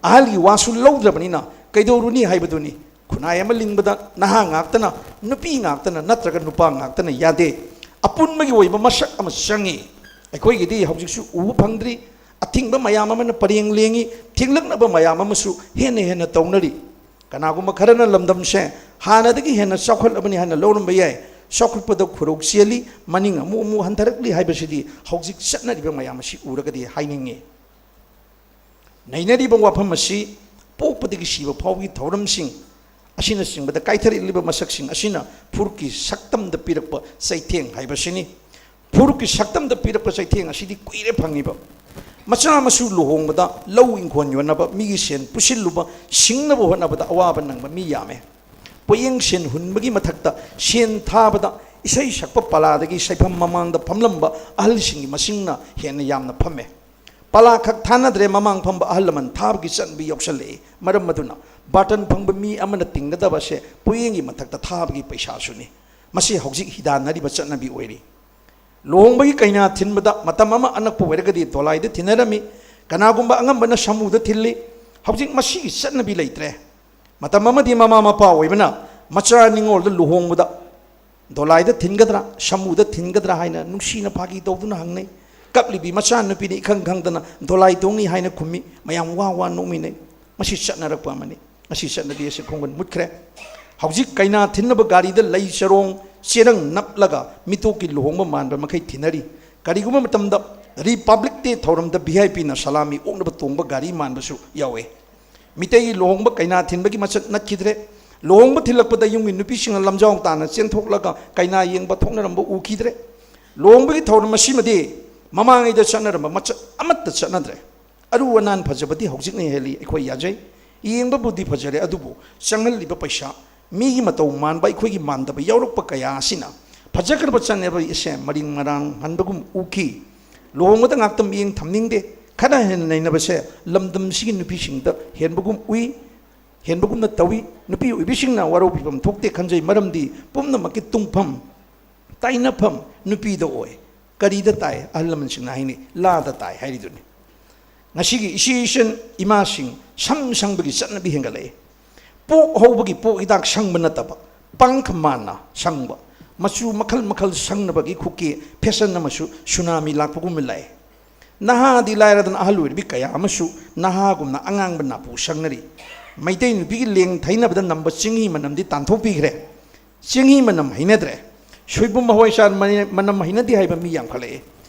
ꯑꯍꯜꯒꯤ ꯋꯥꯁꯨ ꯂꯧꯗ꯭ꯔꯕꯅꯤꯅ ꯀꯩꯗꯧꯔꯨꯅꯤ ꯍꯥꯏꯕꯗꯨꯅꯤ꯫ ꯈꯨꯟꯅꯥꯏ ꯑꯃ ꯂꯤꯡꯕꯗ ꯅꯍꯥ ꯉꯥꯛꯇꯅ, ꯅꯨꯄꯤ ꯉꯥꯛꯇꯅ ꯅꯠꯇ꯭ꯔꯒ ꯅꯨꯄꯥ ꯉꯥꯛꯇꯅ ꯌꯥꯗꯦ꯫ ꯑꯄꯨꯟꯕꯒꯤ ꯑꯣꯏꯕ ꯃꯁꯛ ꯑꯃ ꯆꯪꯉꯤ꯫ ꯑꯩꯈꯣꯏꯒꯤꯗꯤ ꯍꯧꯖꯤꯛꯁꯨ ꯎꯕ ꯐꯪꯗ꯭ꯔꯤ꯫ ꯑꯊꯤꯡꯕ ꯃꯌꯥꯝ ꯑꯃꯅ ꯄꯔꯦꯡ ꯂꯦꯡꯉꯤ, ꯊꯤꯡꯂꯛꯅꯕ ꯃꯌꯥꯝ ꯑꯃꯁꯨ ꯍꯦꯟꯅ ꯍꯦꯟꯅ ꯇꯧꯅꯔꯤ꯫ ꯀꯅꯥꯒꯨꯝꯕ ꯈꯔꯅ ꯂꯝꯗꯝꯁꯦ ꯍꯥꯟꯅꯗꯒꯤ ꯍꯦꯟꯅ ꯆꯥꯎꯈꯠꯂꯕꯅꯤ ꯍꯥꯏꯅ ꯂꯧꯔꯝꯕ ꯌꯥꯏ꯫ ꯆꯥꯎꯈꯠꯄꯗ ꯈꯨꯔꯧ ꯆꯦꯜꯂꯤ, ꯃꯅꯤꯡ ꯑꯃꯨꯛ ꯑꯃꯨꯛ ꯍꯟꯊꯔꯛꯂꯤ ꯍꯥꯏꯕꯁꯤꯗꯤ ꯍꯧꯖꯤꯛ ꯆꯠꯅꯔꯤꯕ ꯃꯌꯥꯝ ꯑꯁꯤ ꯎꯔꯒꯗꯤ ꯍꯥꯏꯅꯤꯡꯉꯤ꯫ ꯅꯩꯅꯔꯤꯕ ꯋꯥꯐꯝ ꯑꯁꯤ ꯄꯣꯛꯄꯗꯒꯤ ꯁꯤꯕ ꯐꯥꯎꯕꯒꯤ ꯊꯧꯔꯝꯁꯤꯡ ꯑꯁꯤꯅꯆꯤꯡꯕꯗ ꯀꯥꯏꯊꯔꯛꯂꯤꯕ ꯃꯁꯛꯁꯤꯡ ꯑꯁꯤꯅ ꯐꯨꯔꯨꯞꯀꯤ ꯁꯛꯇꯝꯗ ꯄꯤꯔꯛꯄ ꯆꯩꯊꯦꯡ ꯍꯥꯏꯕꯁꯤꯅꯤ꯫ ꯐꯨꯔꯨꯞꯀꯤ ꯁꯛꯇꯝꯗ ꯄꯤꯔꯛꯄ ꯆꯩꯊꯦꯡ ꯑꯁꯤꯗꯤ ꯀꯨꯏꯔꯦ ꯐꯪꯉꯤꯕ꯫ ꯃꯆꯥ ꯃꯁꯨ ꯂꯨꯍꯣꯡꯕꯗ, ꯂꯧ ꯏꯪꯈꯣꯜ ꯌꯣꯟꯅꯕ, ꯃꯤꯒꯤ ꯁꯦꯟ ꯄꯨꯁꯤꯜꯂꯨꯕ, ꯁꯤꯡꯅꯕ ꯍꯣꯠꯅꯕꯗ ꯑꯋꯥꯕ ꯅꯪꯕ ꯃꯤ ꯌꯥꯝꯃꯦ꯫ ꯄꯣꯌꯦꯡ ꯁꯦꯟ ꯍꯨꯟꯕꯒꯤ ꯃꯊꯛꯇ ꯁꯦꯟ ꯊꯥꯕꯗ ꯏꯁꯩ ꯁꯛꯄ ꯄꯂꯥꯗꯒꯤ ꯁꯩꯐꯝ ꯃꯃꯥꯡꯗ ꯐꯝꯂꯝꯕ ꯑꯍꯜꯁꯤꯡꯒꯤ ꯃꯁꯤꯡꯅ ꯍꯦꯟꯅ ꯌꯥꯝꯅ ꯐꯝꯃꯦ꯫ ꯄꯂꯥ ꯈꯛ ꯊꯥꯅꯗ꯭ꯔꯦ, ꯃꯃꯥꯡ ꯐꯝꯕ ꯑꯍꯜ ꯂꯃꯟ ꯊꯥꯕꯒꯤ ꯆꯠꯅꯕꯤ ꯌꯥꯎꯁꯜꯂꯛꯏ꯫ ꯃꯔꯝ ꯑꯗꯨꯅ ꯕꯥꯔꯇꯟ ꯐꯪꯕ ꯃꯤ ꯑꯃꯅ ꯇꯤꯡꯒꯗꯕꯁꯦ ꯄꯣꯌꯦꯡꯒꯤ ꯃꯊꯛꯇ ꯊꯥꯕꯒꯤ ꯄꯩꯁꯥꯁꯨꯅꯤ꯫ ꯃꯁꯤ ꯍꯧꯖꯤꯛ ꯍꯤꯗꯥꯟꯅꯔꯤꯕ ꯆꯠꯅꯕꯤ ꯑꯣꯏꯔꯤ꯫ ꯂꯨꯍꯣꯡꯕꯒꯤ ꯀꯩꯅꯥ ꯊꯤꯟꯕꯗ ꯃꯇꯝ ꯑꯃ ꯑꯅꯛꯄ ꯑꯣꯏꯔꯒꯗꯤ ꯗꯣꯂꯥꯏꯗ ꯊꯤꯟꯅꯔꯝꯃꯤ, ꯀꯅꯥꯒꯨꯝꯕ ꯑꯉꯝꯕꯅ ꯁꯥꯃꯨꯗ ꯊꯤꯜꯂꯤ꯫ ꯍꯧꯖꯤꯛ ꯃꯁꯤꯒꯤ ꯆꯠꯅꯕꯤ ꯂꯩꯇ꯭ꯔꯦ꯫ ꯃꯇꯝ ꯑꯃꯗꯤ ꯃꯃꯥ ꯃꯄꯥ ꯑꯣꯏꯕꯅ ꯃꯆꯥ ꯅꯤꯉꯣꯜꯗ ꯂꯨꯍꯣꯡꯕꯗ ꯗꯣꯂꯥꯏꯗ ꯊꯤꯟꯒꯗ꯭ꯔꯥ, ꯁꯥꯃꯨꯗ ꯊꯤꯟꯒꯗ꯭ꯔꯥ ꯍꯥꯏꯅ ꯅꯨꯡꯁꯤꯅ ꯐꯥꯒꯤ ꯇꯧꯗꯨꯅ ꯍꯪꯅꯩ꯫ ꯀꯞꯂꯤꯕꯤ ꯃꯆꯥꯅꯨꯄꯤꯅ ꯏꯈꯪ ꯈꯪꯗꯅ "ꯗꯣꯂꯥꯏ ꯇꯣꯡꯅꯤ" ꯍꯥꯏꯅ ꯈꯨꯝꯃꯤ꯫ ꯃꯌꯥꯝ ꯋꯥ ꯋꯥ ꯅꯣꯛꯃꯤꯟꯅꯩ꯫ ꯃꯁꯤ ꯆꯠꯅꯔꯛꯄ ꯑꯃꯅꯤ꯫ ꯉꯁꯤ ꯆꯠꯅꯕꯤ ꯑꯁꯤ ꯈꯣꯡꯒꯨꯟ ꯃꯨꯠꯈ꯭ꯔꯦ꯫ ꯍꯧꯖꯤꯛ ꯀꯩꯅꯥ ꯊꯤꯟꯅꯕ ꯒꯥꯔꯤꯗ ꯂꯩ ꯆꯔꯣꯡ, ꯆꯦꯔꯪ ꯅꯞꯂꯒ ꯃꯤꯇꯣꯞꯀꯤ ꯂꯨꯍꯣꯡꯕ ꯃꯥꯟꯕ ꯃꯈꯩ ꯊꯤꯟꯅꯔꯤ꯫ ꯀꯔꯤꯒꯨꯝꯕ ꯃꯇꯝꯗ Republic Day ꯊꯧꯔꯝꯗ V I P ꯅ ꯁꯂꯥꯃꯤ ꯑꯣꯛꯅꯕ ꯇꯣꯡꯕ ꯒꯥꯔꯤ ꯃꯥꯟꯕꯁꯨ ꯌꯥꯎꯏ꯫ ꯃꯤꯇꯩꯒꯤ ꯂꯨꯍꯣꯡꯕ ꯀꯩꯅꯥ ꯊꯤꯟꯕꯒꯤ ꯃꯆꯠ ꯅꯠꯈꯤꯗ꯭ꯔꯦ꯫ ꯂꯨꯍꯣꯡꯕ ꯊꯤꯜꯂꯛꯄꯗ ꯌꯨꯝꯒꯤ ꯅꯨꯄꯤꯁꯤꯡꯅ ꯂꯝꯖꯥꯎ ꯇꯥꯅ ꯆꯦꯟꯊꯣꯛꯂꯒ ꯀꯩꯅꯥ ꯌꯦꯡꯕ ꯊꯣꯛꯅꯔꯝꯕ ꯎꯈꯤꯗ꯭ꯔꯦ꯫ ꯂꯨꯍꯣꯡꯕꯒꯤ ꯊꯧꯔꯝ ꯑꯁꯤꯃꯗꯤ ꯃꯃꯥꯡꯉꯩꯗ ꯆꯠꯅꯔꯝꯕ ꯃꯆꯠ ꯑꯃꯠꯇ ꯆꯠꯅꯗ꯭ꯔꯦ꯫ ꯑꯔꯨ ꯑꯅꯥꯟ ꯐꯖꯕꯗꯤ ꯍꯧꯖꯤꯛꯅ ꯍꯦꯜꯂꯤ, ꯑꯩꯈꯣꯏ ꯌꯥꯖꯩ꯫ ꯌꯦꯡꯕꯕꯨꯗꯤ ꯐꯖꯔꯦ, ꯑꯗꯨꯕꯨ ꯆꯪꯍꯜꯂꯤꯕ ꯄꯩꯁꯥ, ꯃꯤꯒꯤ ꯃꯇꯧ ꯃꯥꯟꯕ, ꯑꯩꯈꯣꯏꯒꯤ ꯃꯥꯟꯗꯕ ꯌꯥꯎꯔꯛꯄ ꯀꯌꯥ ꯑꯁꯤꯅ ꯐꯖꯈ꯭ꯔꯕ ꯆꯠꯅꯕꯤ ꯑꯁꯦ ꯃꯔꯤꯡ ꯃꯔꯥꯡ ꯍꯟꯕꯒꯨꯝ ꯎꯈꯤ꯫ ꯂꯨꯍꯣꯡꯕꯗ ꯉꯥꯛꯇ ꯃꯤꯠꯌꯦꯡ ꯊꯝꯅꯤꯡꯗꯦ꯫ ꯈꯔ ꯍꯦꯟꯅ ꯅꯩꯅꯕꯁꯦ ꯂꯝꯗꯝꯁꯤꯒꯤ ꯅꯨꯄꯤꯁꯤꯡꯗ ꯍꯦꯟꯕꯒꯨꯝ ꯎꯏ, ꯍꯦꯟꯕꯒꯨꯝꯅ ꯇꯧꯏ꯫ ꯅꯨꯄꯤ ꯑꯣꯏꯕꯤꯁꯤꯡꯅ ꯋꯥꯔꯧꯕꯤꯐꯝ ꯊꯣꯛꯇꯦ ꯈꯟꯖꯩ, ꯃꯔꯝꯗꯤ ꯄꯨꯝꯅꯃꯛꯀꯤ ꯇꯨꯡꯐꯝ, ꯇꯥꯏꯅꯐꯝ ꯅꯨꯄꯤꯗ ꯑꯣꯏ꯫ ꯀꯔꯤꯗ ꯇꯥꯏ? ꯑꯍꯜ ꯂꯃꯟꯁꯤꯡꯅ ꯍꯥꯏꯅꯩ, ꯂꯥꯗ ꯇꯥꯏ ꯍꯥꯏꯔꯤꯗꯨꯅꯤ꯫ ꯉꯁꯤꯒꯤ ꯏꯆꯦ ꯏꯆꯟ ꯏꯃꯥꯁꯤꯡ ꯁꯝ ꯁꯪꯕꯒꯤ ꯆꯠꯅꯕꯤ ꯍꯦꯟꯒꯠꯂꯛꯏ꯫ ꯄꯣꯛ ꯍꯧꯕꯒꯤ ꯄꯣꯛ ꯍꯤꯗꯥꯛ ꯁꯪꯕ ꯅꯠꯇꯕ, ꯄꯥꯡꯈ ꯃꯥꯟꯅ ꯁꯪꯕ, ꯃꯆꯨ ꯃꯈꯜ ꯃꯈꯜ ꯁꯪꯅꯕꯒꯤ ꯈꯨꯀꯤ ꯐꯦꯁꯟ ꯑꯃꯁꯨ ꯁꯨꯅꯥꯃꯤ ꯂꯥꯛꯄꯒꯨꯝꯅ ꯂꯥꯛꯏ꯫ ꯅꯍꯥꯗꯤ ꯂꯥꯏꯔꯗꯅ ꯑꯍꯜ ꯑꯣꯏꯔꯕꯤ ꯀꯌꯥ ꯑꯃꯁꯨ ꯅꯍꯥꯒꯨꯝꯅ ꯑꯉꯥꯡꯕ ꯅꯥꯄꯨ ꯁꯪꯅꯔꯤ꯫ ꯃꯩꯇꯩ ꯅꯨꯄꯤꯒꯤ ꯂꯦꯡ ꯊꯩꯅꯕꯗ ꯅꯝꯕ ꯆꯤꯡꯍꯤ ꯃꯅꯝꯗꯤ ꯇꯥꯟꯊꯣꯛꯄꯤꯈ꯭ꯔꯦ꯫ ꯆꯤꯡꯍꯤ ꯃꯅꯝ ꯍꯩꯅꯗ꯭ꯔꯦ꯫ ꯁꯣꯏꯕꯨꯝ ꯍꯋꯥꯏꯆꯥꯔ ꯃꯅꯤ-, ꯃꯅꯝ ꯍꯩꯅꯗꯦ ꯍꯥꯏꯕ ꯃꯤ ꯌꯥꯝꯈꯠꯂꯛꯑꯦ꯫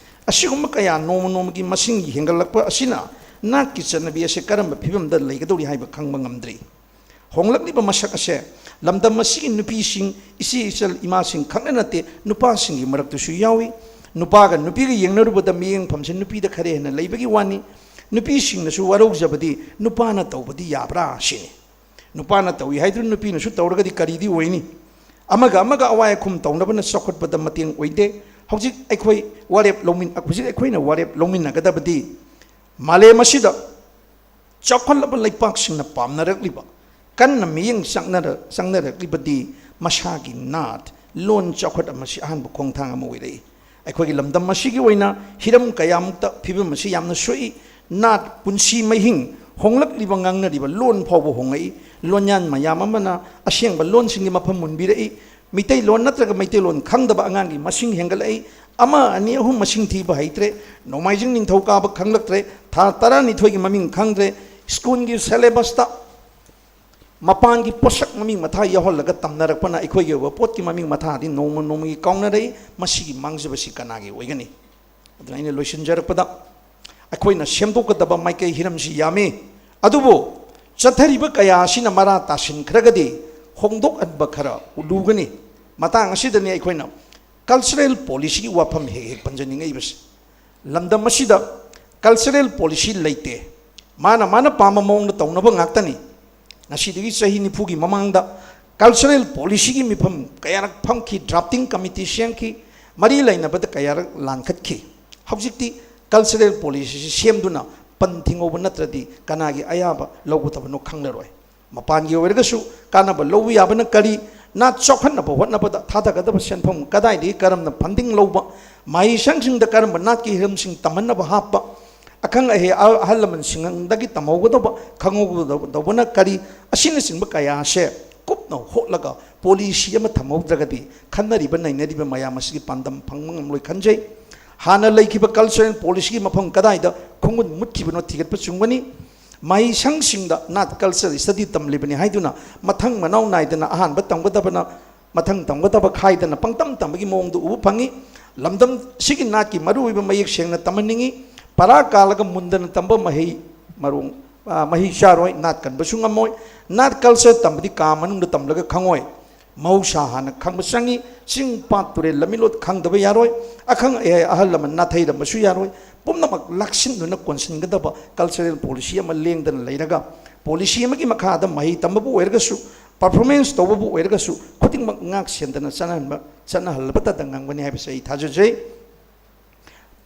ꯑꯁꯤꯒꯨꯝꯕ ꯀꯌꯥ ꯅꯣꯡꯃ ꯅꯣꯡꯃꯒꯤ ꯃꯁꯤꯡ ꯍꯦꯟꯒꯠꯂꯛꯄ ꯑꯁꯤꯅ ꯅꯥꯠꯀꯤ ꯆꯠꯅꯕꯤ ꯑꯁꯤ ꯀꯔꯝꯕ ꯐꯤꯕꯝꯗ ꯂꯩꯒꯗꯧꯔꯤ ꯍꯥꯏꯕ ꯈꯪꯕ ꯉꯝꯗ꯭ꯔꯤ꯫ ꯍꯣꯡꯂꯛꯂꯤꯕ ꯃꯁꯛ ꯑꯁꯦ ꯂꯝꯗꯝ ꯑꯁꯤꯒꯤ ꯅꯨꯄꯤꯁꯤꯡ, ꯏꯆꯦ ꯏꯆꯜ ꯏꯃꯥꯁꯤꯡ ꯈꯛꯅ ꯅꯠꯇꯦ, ꯅꯨꯄꯥꯁꯤꯡꯒꯤ ꯃꯔꯛꯇꯁꯨ ꯌꯥꯎꯏ꯫ ꯅꯨꯄꯥꯒ ꯅꯨꯄꯤꯒ ꯌꯦꯡꯅꯔꯨꯕꯗ ꯃꯤꯠꯌꯦꯡꯐꯝꯁꯦ ꯅꯨꯄꯤꯗ ꯈꯔ ꯍꯦꯟꯅ ꯂꯩꯕꯒꯤ ꯋꯥꯅꯤ꯫ ꯅꯨꯄꯤꯁꯤꯡꯅꯁꯨ ꯋꯥꯔꯧꯖꯕꯗꯤ ꯅꯨꯄꯥꯅ ꯇꯧꯕꯗꯤ ꯌꯥꯕ꯭ꯔꯥ ꯁꯤꯅꯤ꯫ ꯅꯨꯄꯥꯅ ꯇꯧꯏ ꯍꯥꯏꯗꯨꯅ ꯅꯨꯄꯤꯅꯁꯨ ꯇꯧꯔꯒꯗꯤ ꯀꯔꯤꯗꯤ ꯑꯣꯏꯅꯤ? ꯑꯃꯒ ꯑꯃꯒ ꯑꯋꯥꯏ ꯑꯈꯨꯝ ꯇꯧꯅꯕꯅ ꯆꯥꯎꯈꯠꯄꯗ ꯃꯇꯦꯡ ꯑꯣꯏꯗꯦ꯫ ꯍꯧꯖꯤꯛ ꯑꯩꯈꯣꯏ ꯋꯥꯔꯦꯞ ꯂꯧꯃꯤꯟ-, ꯍꯧꯖꯤꯛ ꯑꯩꯈꯣꯏꯅ ꯋꯥꯔꯦꯞ ꯂꯧꯃꯤꯟꯅꯒꯗꯕꯗꯤ ꯃꯥꯂꯦꯝ ꯑꯁꯤꯗ ꯆꯥꯎꯈꯠꯂꯕ ꯂꯩꯄꯥꯛꯁꯤꯡꯅ ꯄꯥꯝꯅꯔꯛꯂꯤꯕ, ꯀꯟꯅ ꯃꯤꯠꯌꯦꯡ ꯆꯪꯅꯔ-, ꯆꯪꯅꯔꯛꯂꯤꯕꯗꯤ ꯃꯁꯥꯒꯤ ꯅꯥꯠ, ꯂꯣꯟ ꯆꯥꯎꯈꯠ ꯑꯃꯁꯤ ꯑꯍꯥꯟꯕ ꯈꯣꯡꯊꯥꯡ ꯑꯃ ꯑꯣꯏꯔꯛꯏ꯫ ꯑꯩꯈꯣꯏꯒꯤ ꯂꯝꯗꯝ ꯑꯁꯤꯒꯤ ꯑꯣꯏꯅ ꯍꯤꯔꯝ ꯀꯌꯥꯃꯨꯛꯇ ꯐꯤꯕꯝ ꯑꯁꯤ ꯌꯥꯝꯅ ꯁꯣꯛꯏ꯫ ꯅꯥꯠ, ꯄꯨꯟꯁꯤ ꯃꯍꯤꯡ, ꯍꯣꯡꯂꯛꯂꯤꯕ ꯉꯥꯡꯅꯔꯤꯕ ꯂꯣꯟ ꯐꯥꯎꯕ ꯍꯣꯡꯂꯛꯏ꯫ ꯂꯣꯟꯌꯥꯟ ꯃꯌꯥꯝ ꯑꯃꯅ ꯑꯁꯦꯡꯕ ꯂꯣꯟꯁꯤꯡꯒꯤ ꯃꯐꯝ ꯃꯨꯟꯕꯤꯔꯛꯏ꯫ ꯃꯤꯇꯩꯂꯣꯟ ꯅꯠꯇ꯭ꯔꯒ ꯃꯩꯇꯩꯂꯣꯟ ꯈꯪꯗꯕ ꯑꯉꯥꯡꯒꯤ ꯃꯁꯤꯡ ꯍꯦꯟꯒꯠꯂꯛꯏ꯫ ꯑꯃ, ꯑꯅꯤ, ꯑꯍꯨꯝ ꯃꯁꯤꯡ ꯊꯤꯕ ꯍꯩꯇ꯭ꯔꯦ꯫ ꯅꯣꯡꯃꯥꯏꯖꯤꯡ ꯅꯤꯡꯊꯧꯀꯥꯕ ꯈꯪꯂꯛꯇ꯭ꯔꯦ꯫ ꯊꯥ ꯇꯔꯥꯅꯤꯊꯣꯏꯒꯤ ꯃꯃꯤꯡ ꯈꯪꯗ꯭ꯔꯦ꯫ ꯁ꯭ꯀꯨꯜꯒꯤ ꯁꯦꯂꯦꯕꯁꯇ ꯃꯄꯥꯟꯒꯤ ꯄꯣꯠꯁꯛ ꯃꯃꯤꯡ ꯃꯊꯥ ꯌꯥꯎꯍꯜꯂꯒ ꯇꯝꯅꯔꯛꯄꯅ ꯑꯩꯈꯣꯏꯒꯤ ꯑꯣꯏꯕ ꯄꯣꯠꯀꯤ ꯃꯃꯤꯡ ꯃꯊꯥꯗꯤ ꯅꯣꯡꯃ ꯅꯣꯡꯃꯒꯤ ꯀꯥꯎꯅꯔꯛꯏ꯫ ꯃꯁꯤꯒꯤ ꯃꯥꯡꯖꯕꯁꯤ ꯀꯅꯥꯒꯤ ꯑꯣꯏꯒꯅꯤ? ꯑꯗꯨꯅ ꯑꯩꯅ ꯂꯣꯏꯁꯤꯟꯖꯔꯛꯄꯗ, ꯑꯩꯈꯣꯏꯅ ꯁꯦꯝꯗꯣꯛꯀꯗꯕ ꯃꯥꯏꯀꯩ ꯍꯤꯔꯝꯁꯤ ꯌꯥꯝꯃꯤ꯫ ꯑꯗꯨꯕꯨ ꯆꯠꯊꯔꯤꯕ ꯀꯌꯥ ꯑꯁꯤꯅ ꯃꯔꯥ ꯇꯥꯁꯤꯟꯈ꯭ꯔꯒꯗꯤ ꯍꯣꯡꯗꯣꯛꯍꯟꯕ ꯈꯔ ꯂꯨꯒꯅꯤ꯫ ꯃꯇꯥꯡ ꯑꯁꯤꯗꯅꯤ ꯑꯩꯈꯣꯏꯅ ꯀꯜꯆꯔꯦꯜ ꯄꯣꯂꯤꯁꯤꯒꯤ ꯋꯥꯐꯝ ꯍꯦꯛ ꯍꯦꯛ ꯄꯟꯖꯅꯤꯡꯉꯛꯏꯕꯁꯤ꯫ ꯂꯝꯗꯝ ꯑꯁꯤꯗ ꯀꯜꯆꯔꯦꯜ ꯄꯣꯂꯤꯁꯤ ꯂꯩꯇꯦ꯫ ꯃꯥꯅ ꯃꯥꯅ ꯄꯥꯝꯕ ꯃꯑꯣꯡꯗ ꯇꯧꯅꯕ ꯉꯥꯛꯇꯅꯤ꯫ ꯉꯁꯤꯗꯒꯤ ꯆꯍꯤ ꯅꯤꯐꯨꯒꯤ ꯃꯃꯥꯡꯗ ꯀꯜꯆꯔꯦꯜ ꯄꯣꯂꯤꯁꯤꯒꯤ ꯃꯤꯐꯝ ꯀꯌꯥꯔꯛ ꯐꯝꯈꯤ, ꯗ꯭ꯔꯥꯐꯇꯤꯡ ꯀꯃꯤꯇꯤ ꯁꯦꯝꯈꯤ, ꯃꯔꯤ ꯂꯩꯅꯕꯗ ꯀꯌꯥꯔꯛ ꯂꯥꯟꯈꯠꯈꯤ꯫ ꯍꯧꯖꯤꯛꯇꯤ ꯀꯜꯆꯔꯦꯜ ꯄꯣꯂꯤꯁꯤꯁꯤ ꯁꯦꯝꯗꯨꯅ ꯄꯟ ꯊꯤꯡꯍꯧꯕ ꯅꯠꯇ꯭ꯔꯗꯤ ꯀꯅꯥꯒꯤ ꯑꯌꯥꯕ ꯂꯧꯒꯗꯕꯅꯣ ꯈꯪꯂꯔꯣꯏ꯫ ꯃꯄꯥꯟꯒꯤ ꯑꯣꯏꯔꯒꯁꯨ ꯀꯥꯟꯅꯕ ꯂꯧꯕ ꯌꯥꯕꯅ ꯀꯔꯤ? ꯅꯥꯠ ꯆꯥꯎꯈꯠꯅꯕ ꯍꯣꯠꯅꯕꯗ ꯊꯥꯗꯒꯗꯕ ꯁꯦꯟꯐꯝ ꯀꯗꯥꯏꯗꯒꯤ, ꯀꯔꯝꯅ ꯐꯟꯗꯤꯡ ꯂꯧꯕ, ꯃꯍꯩꯁꯪꯁꯤꯡꯗ ꯀꯔꯝꯕ ꯅꯥꯠꯀꯤ ꯍꯤꯔꯝꯁꯤꯡ ꯇꯝꯍꯟꯅꯕ ꯍꯥꯞꯄ, ꯑꯈꯪ ꯑꯍꯩ ꯑꯍꯜ ꯂꯃꯟꯁꯤꯡꯗꯒꯤ ꯇꯝꯍꯧꯒꯗꯧꯕ, ꯈꯪꯍꯧꯒꯗꯧꯕꯅ ꯀꯔꯤ, ꯑꯁꯤꯅꯆꯤꯡꯕ ꯀꯌꯥ ꯑꯁꯦ ꯀꯨꯞꯅ ꯍꯣꯠꯂꯒ ꯄꯣꯂꯤꯁꯤ ꯑꯃ ꯊꯝꯍꯧꯗ꯭ꯔꯒꯗꯤ ꯈꯟꯅꯔꯤꯕ ꯅꯩꯅꯔꯤꯕ ꯃꯌꯥꯝ ꯑꯁꯤꯒꯤ ꯄꯥꯟꯗꯝ ꯐꯪꯕ ꯉꯝꯂꯣꯏ ꯈꯟꯖꯩ꯫ ꯍꯥꯟꯅ ꯂꯩꯈꯤꯕ ꯀꯜꯆꯔꯦꯜ ꯄꯣꯂꯤꯁꯤꯒꯤ ꯃꯐꯝ ꯀꯗꯥꯏꯗ ꯈꯣꯡꯒꯨꯟ ꯃꯨꯠꯈꯤꯕꯅꯣ ꯊꯤꯒꯠꯄ ꯆꯨꯝꯒꯅꯤ꯫ ꯃꯍꯩꯁꯪꯁꯤꯡꯗ ꯅꯥꯠ ꯀꯜꯆꯔ ꯁ꯭ꯇꯗꯤ ꯇꯝꯂꯤꯕꯅꯤ ꯍꯥꯏꯗꯨꯅ ꯃꯊꯪ ꯃꯅꯥꯎ ꯅꯥꯏꯗꯅ ꯑꯍꯥꯟꯕ ꯇꯝꯒꯗꯕꯅ ꯃꯊꯪ ꯇꯝꯒꯗꯕ ꯈꯥꯏꯗꯅ ꯄꯪꯇꯝ ꯇꯝꯕꯒꯤ ꯃꯑꯣꯡꯗ ꯎꯕ ꯐꯪꯉꯤ꯫ ꯂꯝꯗꯝ ꯁꯤꯒꯤ ꯅꯥꯠꯀꯤ ꯃꯔꯨꯑꯣꯏꯕ ꯃꯌꯦꯛ ꯁꯦꯡꯅ ꯇꯝꯍꯟꯅꯤꯡꯉꯤ꯫ ꯄꯔꯥ ꯀꯥꯜꯂꯒ ꯃꯨꯟꯗꯅ ꯇꯝꯕ ꯃꯍꯩ ꯃꯔꯣꯡ, ꯑ, ꯃꯍꯩ ꯆꯥꯔꯣꯏ, ꯅꯥꯠ ꯀꯟꯕꯁꯨ ꯉꯝꯃꯣꯏ꯫ ꯅꯥꯠ ꯀꯜꯆꯔ ꯇꯝꯕꯗꯤ ꯀꯥ ꯃꯅꯨꯡꯗ ꯇꯝꯂꯒ ꯈꯪꯉꯣꯏ꯫ ꯃꯍꯧꯁꯥ ꯍꯥꯟꯅ ꯈꯪꯕ ꯆꯪꯉꯤ꯫ ꯆꯤꯡ, ꯄꯥꯠ, ꯇꯨꯔꯦꯜ, ꯂꯝꯃꯤꯂꯣꯠ ꯈꯪꯗꯕ ꯌꯥꯔꯣꯏ꯫ ꯑꯈꯪ ꯑꯍꯩ ꯑꯍꯜ ꯂꯃꯟ ꯅꯥꯊꯩꯔꯝꯕꯁꯨ ꯌꯥꯔꯣꯏ꯫ ꯄꯨꯝꯅꯃꯛ ꯂꯥꯛꯁꯤꯟꯗꯨꯅ ꯀꯣꯟꯁꯤꯟꯒꯗꯕ ꯀꯜꯆꯔꯦꯜ ꯄꯣꯂꯤꯁꯤ ꯑꯃ ꯂꯦꯡꯗꯅ ꯂꯩꯔꯒ, ꯄꯣꯂꯤꯁꯤ ꯑꯃꯒꯤ ꯃꯈꯥꯗ ꯃꯍꯩ ꯇꯝꯕꯕꯨ ꯑꯣꯏꯔꯒꯁꯨ, ꯄꯔꯐꯣꯔꯃꯦꯟꯁ ꯇꯧꯕꯕꯨ ꯑꯣꯏꯔꯒꯁꯨ, ꯈꯨꯗꯤꯡꯃꯛ ꯉꯥꯛ ꯁꯦꯟꯗꯅ ꯆꯠꯅꯍꯟꯕ, ꯆꯠꯅꯍꯜꯂꯕꯇꯗ ꯉꯝꯒꯅꯤ ꯍꯥꯏꯕꯁꯤ ꯑꯩ ꯊꯥꯖꯖꯩ꯫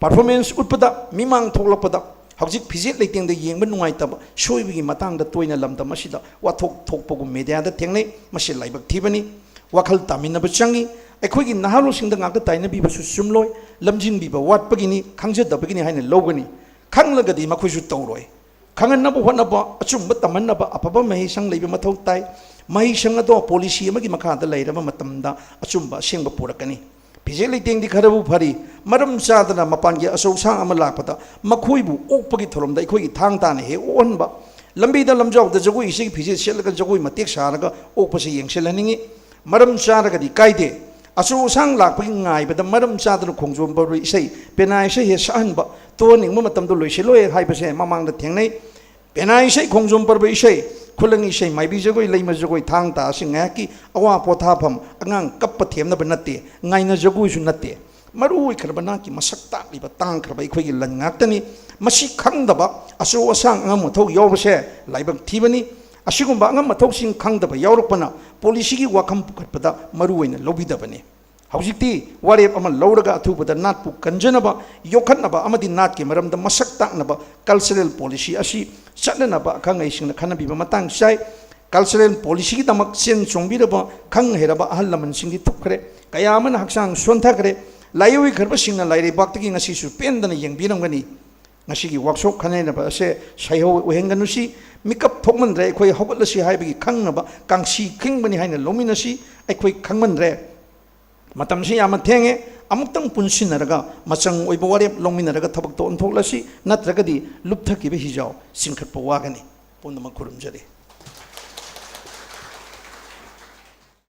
ꯄꯔꯐꯣꯔꯃꯦꯟꯁ ꯎꯠꯄꯗ, ꯃꯤꯃꯥꯡ ꯊꯣꯛꯂꯛꯄꯗ ꯍꯧꯖꯤꯛ ꯐꯤꯖꯦꯠ ꯂꯩꯇꯦꯡꯗ ꯌꯦꯡꯕ ꯅꯨꯡꯉꯥꯏꯇꯕ, ꯁꯣꯏꯕꯒꯤ ꯃꯇꯥꯡꯗ ꯇꯣꯏꯅ ꯂꯝꯗꯝ ꯑꯁꯤꯗ ꯋꯥꯊꯣꯛ ꯊꯣꯛꯄꯒꯨꯝ ꯃꯦꯗꯤꯌꯥꯗ ꯊꯦꯡꯅꯩ꯫ ꯃꯁꯤ ꯂꯥꯏꯕꯛ ꯊꯤꯕꯅꯤ꯫ ꯋꯥꯈꯜ ꯇꯥꯃꯤꯟꯅꯕ ꯆꯪꯉꯤ꯫ ꯑꯩꯈꯣꯏꯒꯤ ꯅꯍꯥꯔꯣꯜꯁꯤꯡꯗ ꯉꯥꯛꯇ ꯇꯥꯏꯅꯕꯤꯕꯁꯨ ꯆꯨꯝꯂꯣꯏ꯫ ꯂꯝꯖꯤꯡꯕꯤꯕ ꯋꯥꯠꯄꯒꯤꯅꯤ, ꯈꯪꯖꯗꯕꯒꯤꯅꯤ ꯍꯥꯏꯅ ꯂꯧꯒꯅꯤ꯫ ꯈꯪꯂꯒꯗꯤ ꯃꯈꯣꯏꯁꯨ ꯇꯧꯔꯣꯏ꯫ ꯈꯪꯍꯟꯅꯕ ꯍꯣꯠꯅꯕ, ꯑꯆꯨꯝꯕ ꯇꯝꯍꯟꯅꯕ ꯑꯐꯕ ꯃꯍꯩꯁꯪ ꯂꯩꯕ ꯃꯊꯧ ꯇꯥꯏ꯫ ꯃꯍꯩꯁꯪ ꯑꯗꯣ ꯄꯣꯂꯤꯁꯤ ꯑꯃꯒꯤ ꯃꯈꯥꯗ ꯂꯩꯔꯕ ꯃꯇꯝꯗ ꯑꯆꯨꯝꯕ ꯑꯁꯦꯡꯕ ꯄꯨꯔꯛꯀꯅꯤ꯫ ꯐꯤꯖꯦꯠ ꯂꯩꯇꯦꯡꯗꯤ ꯈꯔꯕꯨ ꯐꯔꯤ, ꯃꯔꯝ ꯆꯥꯗꯅ ꯃꯄꯥꯟꯒꯤ ꯑꯆꯧ ꯑꯁꯥꯡ ꯑꯃ ꯂꯥꯛꯄꯗ ꯃꯈꯣꯏꯕꯨ ꯑꯣꯛꯄꯒꯤ ꯊꯧꯔꯝꯗ ꯑꯩꯈꯣꯏꯒꯤ ꯊꯥꯡ ꯇꯥꯅ ꯍꯦꯛ ꯑꯣꯛꯍꯟꯕ, ꯂꯝꯕꯤꯗ ꯂꯝꯖꯥꯎꯗ ꯖꯒꯣꯏ ꯏꯁꯩꯒꯤ ꯐꯤꯖꯦꯠ ꯁꯦꯠꯂꯒ ꯖꯒꯣꯏ ꯃꯇꯦꯛ ꯁꯥꯔꯒ ꯑꯣꯛꯄꯁꯤ ꯌꯦꯡꯁꯤꯜꯍꯟꯅꯤꯡꯉꯤ꯫ ꯃꯔꯝ ꯆꯥꯔꯒꯗꯤ ꯀꯥꯏꯗꯦ꯫ ꯑꯆꯧ ꯑꯁꯥꯡ ꯂꯥꯛꯄꯒꯤ ꯉꯥꯏꯕꯗ ꯃꯔꯝ ꯆꯥꯗꯅ ꯈꯣꯡꯖꯣꯝ ꯄꯔꯕ ꯏꯁꯩ, ꯄꯦꯅꯥ ꯏꯁꯩ ꯍꯦꯛ ꯁꯛꯍꯟꯕ, ꯇꯣꯛꯍꯟꯅꯤꯡꯕ ꯃꯇꯝꯗ ꯂꯣꯏꯁꯤꯜꯂꯣꯏ ꯍꯥꯏꯕꯁꯦ ꯃꯃꯥꯡꯗ ꯊꯦꯡꯅꯩ꯫ ꯄꯦꯅꯥ ꯏꯁꯩ, ꯈꯣꯡꯖꯣꯝ ꯄꯔꯕ ꯏꯁꯩ, ꯈꯨꯂꯪ ꯏꯁꯩ, ꯃꯥꯏꯕꯤ ꯖꯒꯣꯏ, ꯂꯩꯃ ꯖꯒꯣꯏ, ꯊꯥꯡ ꯇꯥ ꯑꯁꯤ ꯉꯥꯏꯍꯥꯛꯀꯤ ꯑꯋꯥ ꯄꯣꯊꯥꯐꯝ, ꯑꯉꯥꯡ ꯀꯞꯄ ꯊꯦꯝꯅꯕ ꯅꯠꯇꯦ, ꯉꯥꯏꯅ ꯖꯒꯣꯏꯁꯨ ꯅꯠꯇꯦ꯫ ꯃꯔꯨ ꯑꯣꯏꯈ꯭ꯔꯕ ꯅꯥꯠꯀꯤ ꯃꯁꯛ ꯇꯥꯛꯂꯤꯕ ꯇꯥꯡꯈ꯭ꯔꯕ ꯑꯩꯈꯣꯏꯒꯤ ꯂꯟ ꯉꯥꯛꯇꯅꯤ꯫ ꯃꯁꯤ ꯈꯪꯗꯕ, ꯑꯆꯧ ꯑꯁꯥꯡ ꯑꯉꯝ ꯑꯊꯧ ꯌꯥꯎꯕꯁꯦ ꯂꯥꯏꯕꯛ ꯊꯤꯕꯅꯤ꯫ ꯑꯁꯤꯒꯨꯝꯕ ꯑꯉꯝ ꯑꯊꯧꯁꯤꯡ ꯈꯪꯗꯕ ꯌꯥꯎꯔꯛꯄꯅ ꯄꯣꯂꯤꯁꯤꯒꯤ ꯋꯥꯐꯝ ꯄꯨꯈꯠꯄꯗ ꯃꯔꯨ ꯑꯣꯏꯅ ꯂꯧꯕꯤꯗꯕꯅꯤ꯫ ꯍꯧꯖꯤꯛꯇꯤ ꯋꯥꯔꯦꯞ ꯑꯃ ꯂꯧꯔꯒ ꯑꯊꯨꯕꯗ ꯅꯥꯠꯄꯨ ꯀꯟꯖꯅꯕ, ꯌꯣꯛꯈꯠꯅꯕ ꯑꯃꯗꯤ ꯅꯥꯠꯀꯤ ꯃꯔꯝꯗ ꯃꯁꯛ ꯇꯥꯛꯅꯕ cultural policy ꯑꯁꯤ ꯆꯠꯅꯅꯕ ꯑꯈꯪ ꯑꯍꯩꯁꯤꯡꯅ ꯈꯟꯅꯕꯤꯕ ꯃꯇꯥꯡ ꯆꯥꯏ꯫ Cultural policyꯒꯤꯗꯃꯛ ꯆꯦꯟ ꯆꯣꯡꯕꯤꯔꯕ ꯈꯪ ꯍꯩꯔꯕ ꯑꯍꯜ ꯂꯃꯟꯁꯤꯡꯗꯤ ꯊꯨꯞꯈ꯭ꯔꯦ, ꯀꯌꯥ ꯑꯃꯅ ꯍꯛꯆꯥꯡ ꯁꯣꯟꯊꯈ꯭ꯔꯦ꯫ ꯂꯥꯏꯑꯣꯏꯈ꯭ꯔꯕꯁꯤꯡꯅ ꯂꯥꯏꯔꯩꯕꯥꯛꯇꯒꯤ ꯉꯁꯤꯁꯨ ꯄꯦꯟꯗꯅ ꯌꯦꯡꯕꯤꯔꯝꯒꯅꯤ꯫ ꯉꯁꯤꯒꯤ ꯋꯥꯛꯁꯣꯞ ꯈꯟꯅꯅꯕ ꯑꯁꯦ ꯁꯩꯍꯧ ꯑꯣꯏꯍꯟꯒꯅꯨꯁꯤ꯫ ꯃꯤꯀꯞ ꯊꯣꯛꯃꯟꯗ꯭ꯔꯦ, ꯑꯩꯈꯣꯏ ꯍꯧꯒꯠꯂꯁꯤ ꯍꯥꯏꯕꯒꯤ ꯈꯪꯅꯕ ꯀꯥꯡꯁꯤ ꯈꯤꯡꯕꯅꯤ ꯍꯥꯏꯅ ꯂꯧꯃꯤꯟꯅꯁꯤ꯫ ꯑꯩꯈꯣꯏ ꯈꯪꯃꯟꯗ꯭ꯔꯦ, ꯃꯇꯝꯁꯤ ꯌꯥꯝꯅ ꯊꯦꯡꯉꯦ꯫ ꯑꯃꯨꯛꯇꯪ ꯄꯨꯟꯁꯤꯟꯅꯔꯒ ꯃꯆꯪ ꯑꯣꯏꯕ ꯋꯥꯔꯦꯞ ꯂꯧꯃꯤꯟꯅꯔꯒ ꯊꯕꯛꯇ ꯑꯣꯟꯊꯣꯛꯂꯁꯤ, ꯅꯠꯇ꯭ꯔꯒꯗꯤ ꯂꯨꯞꯊꯈꯤꯕ ꯍꯤꯖꯥꯎ ꯆꯤꯡꯈꯠꯄ ꯋꯥꯒꯅꯤ꯫ ꯄꯨꯝꯅꯃꯛ ꯈꯨꯔꯨꯝꯖꯔꯤ꯫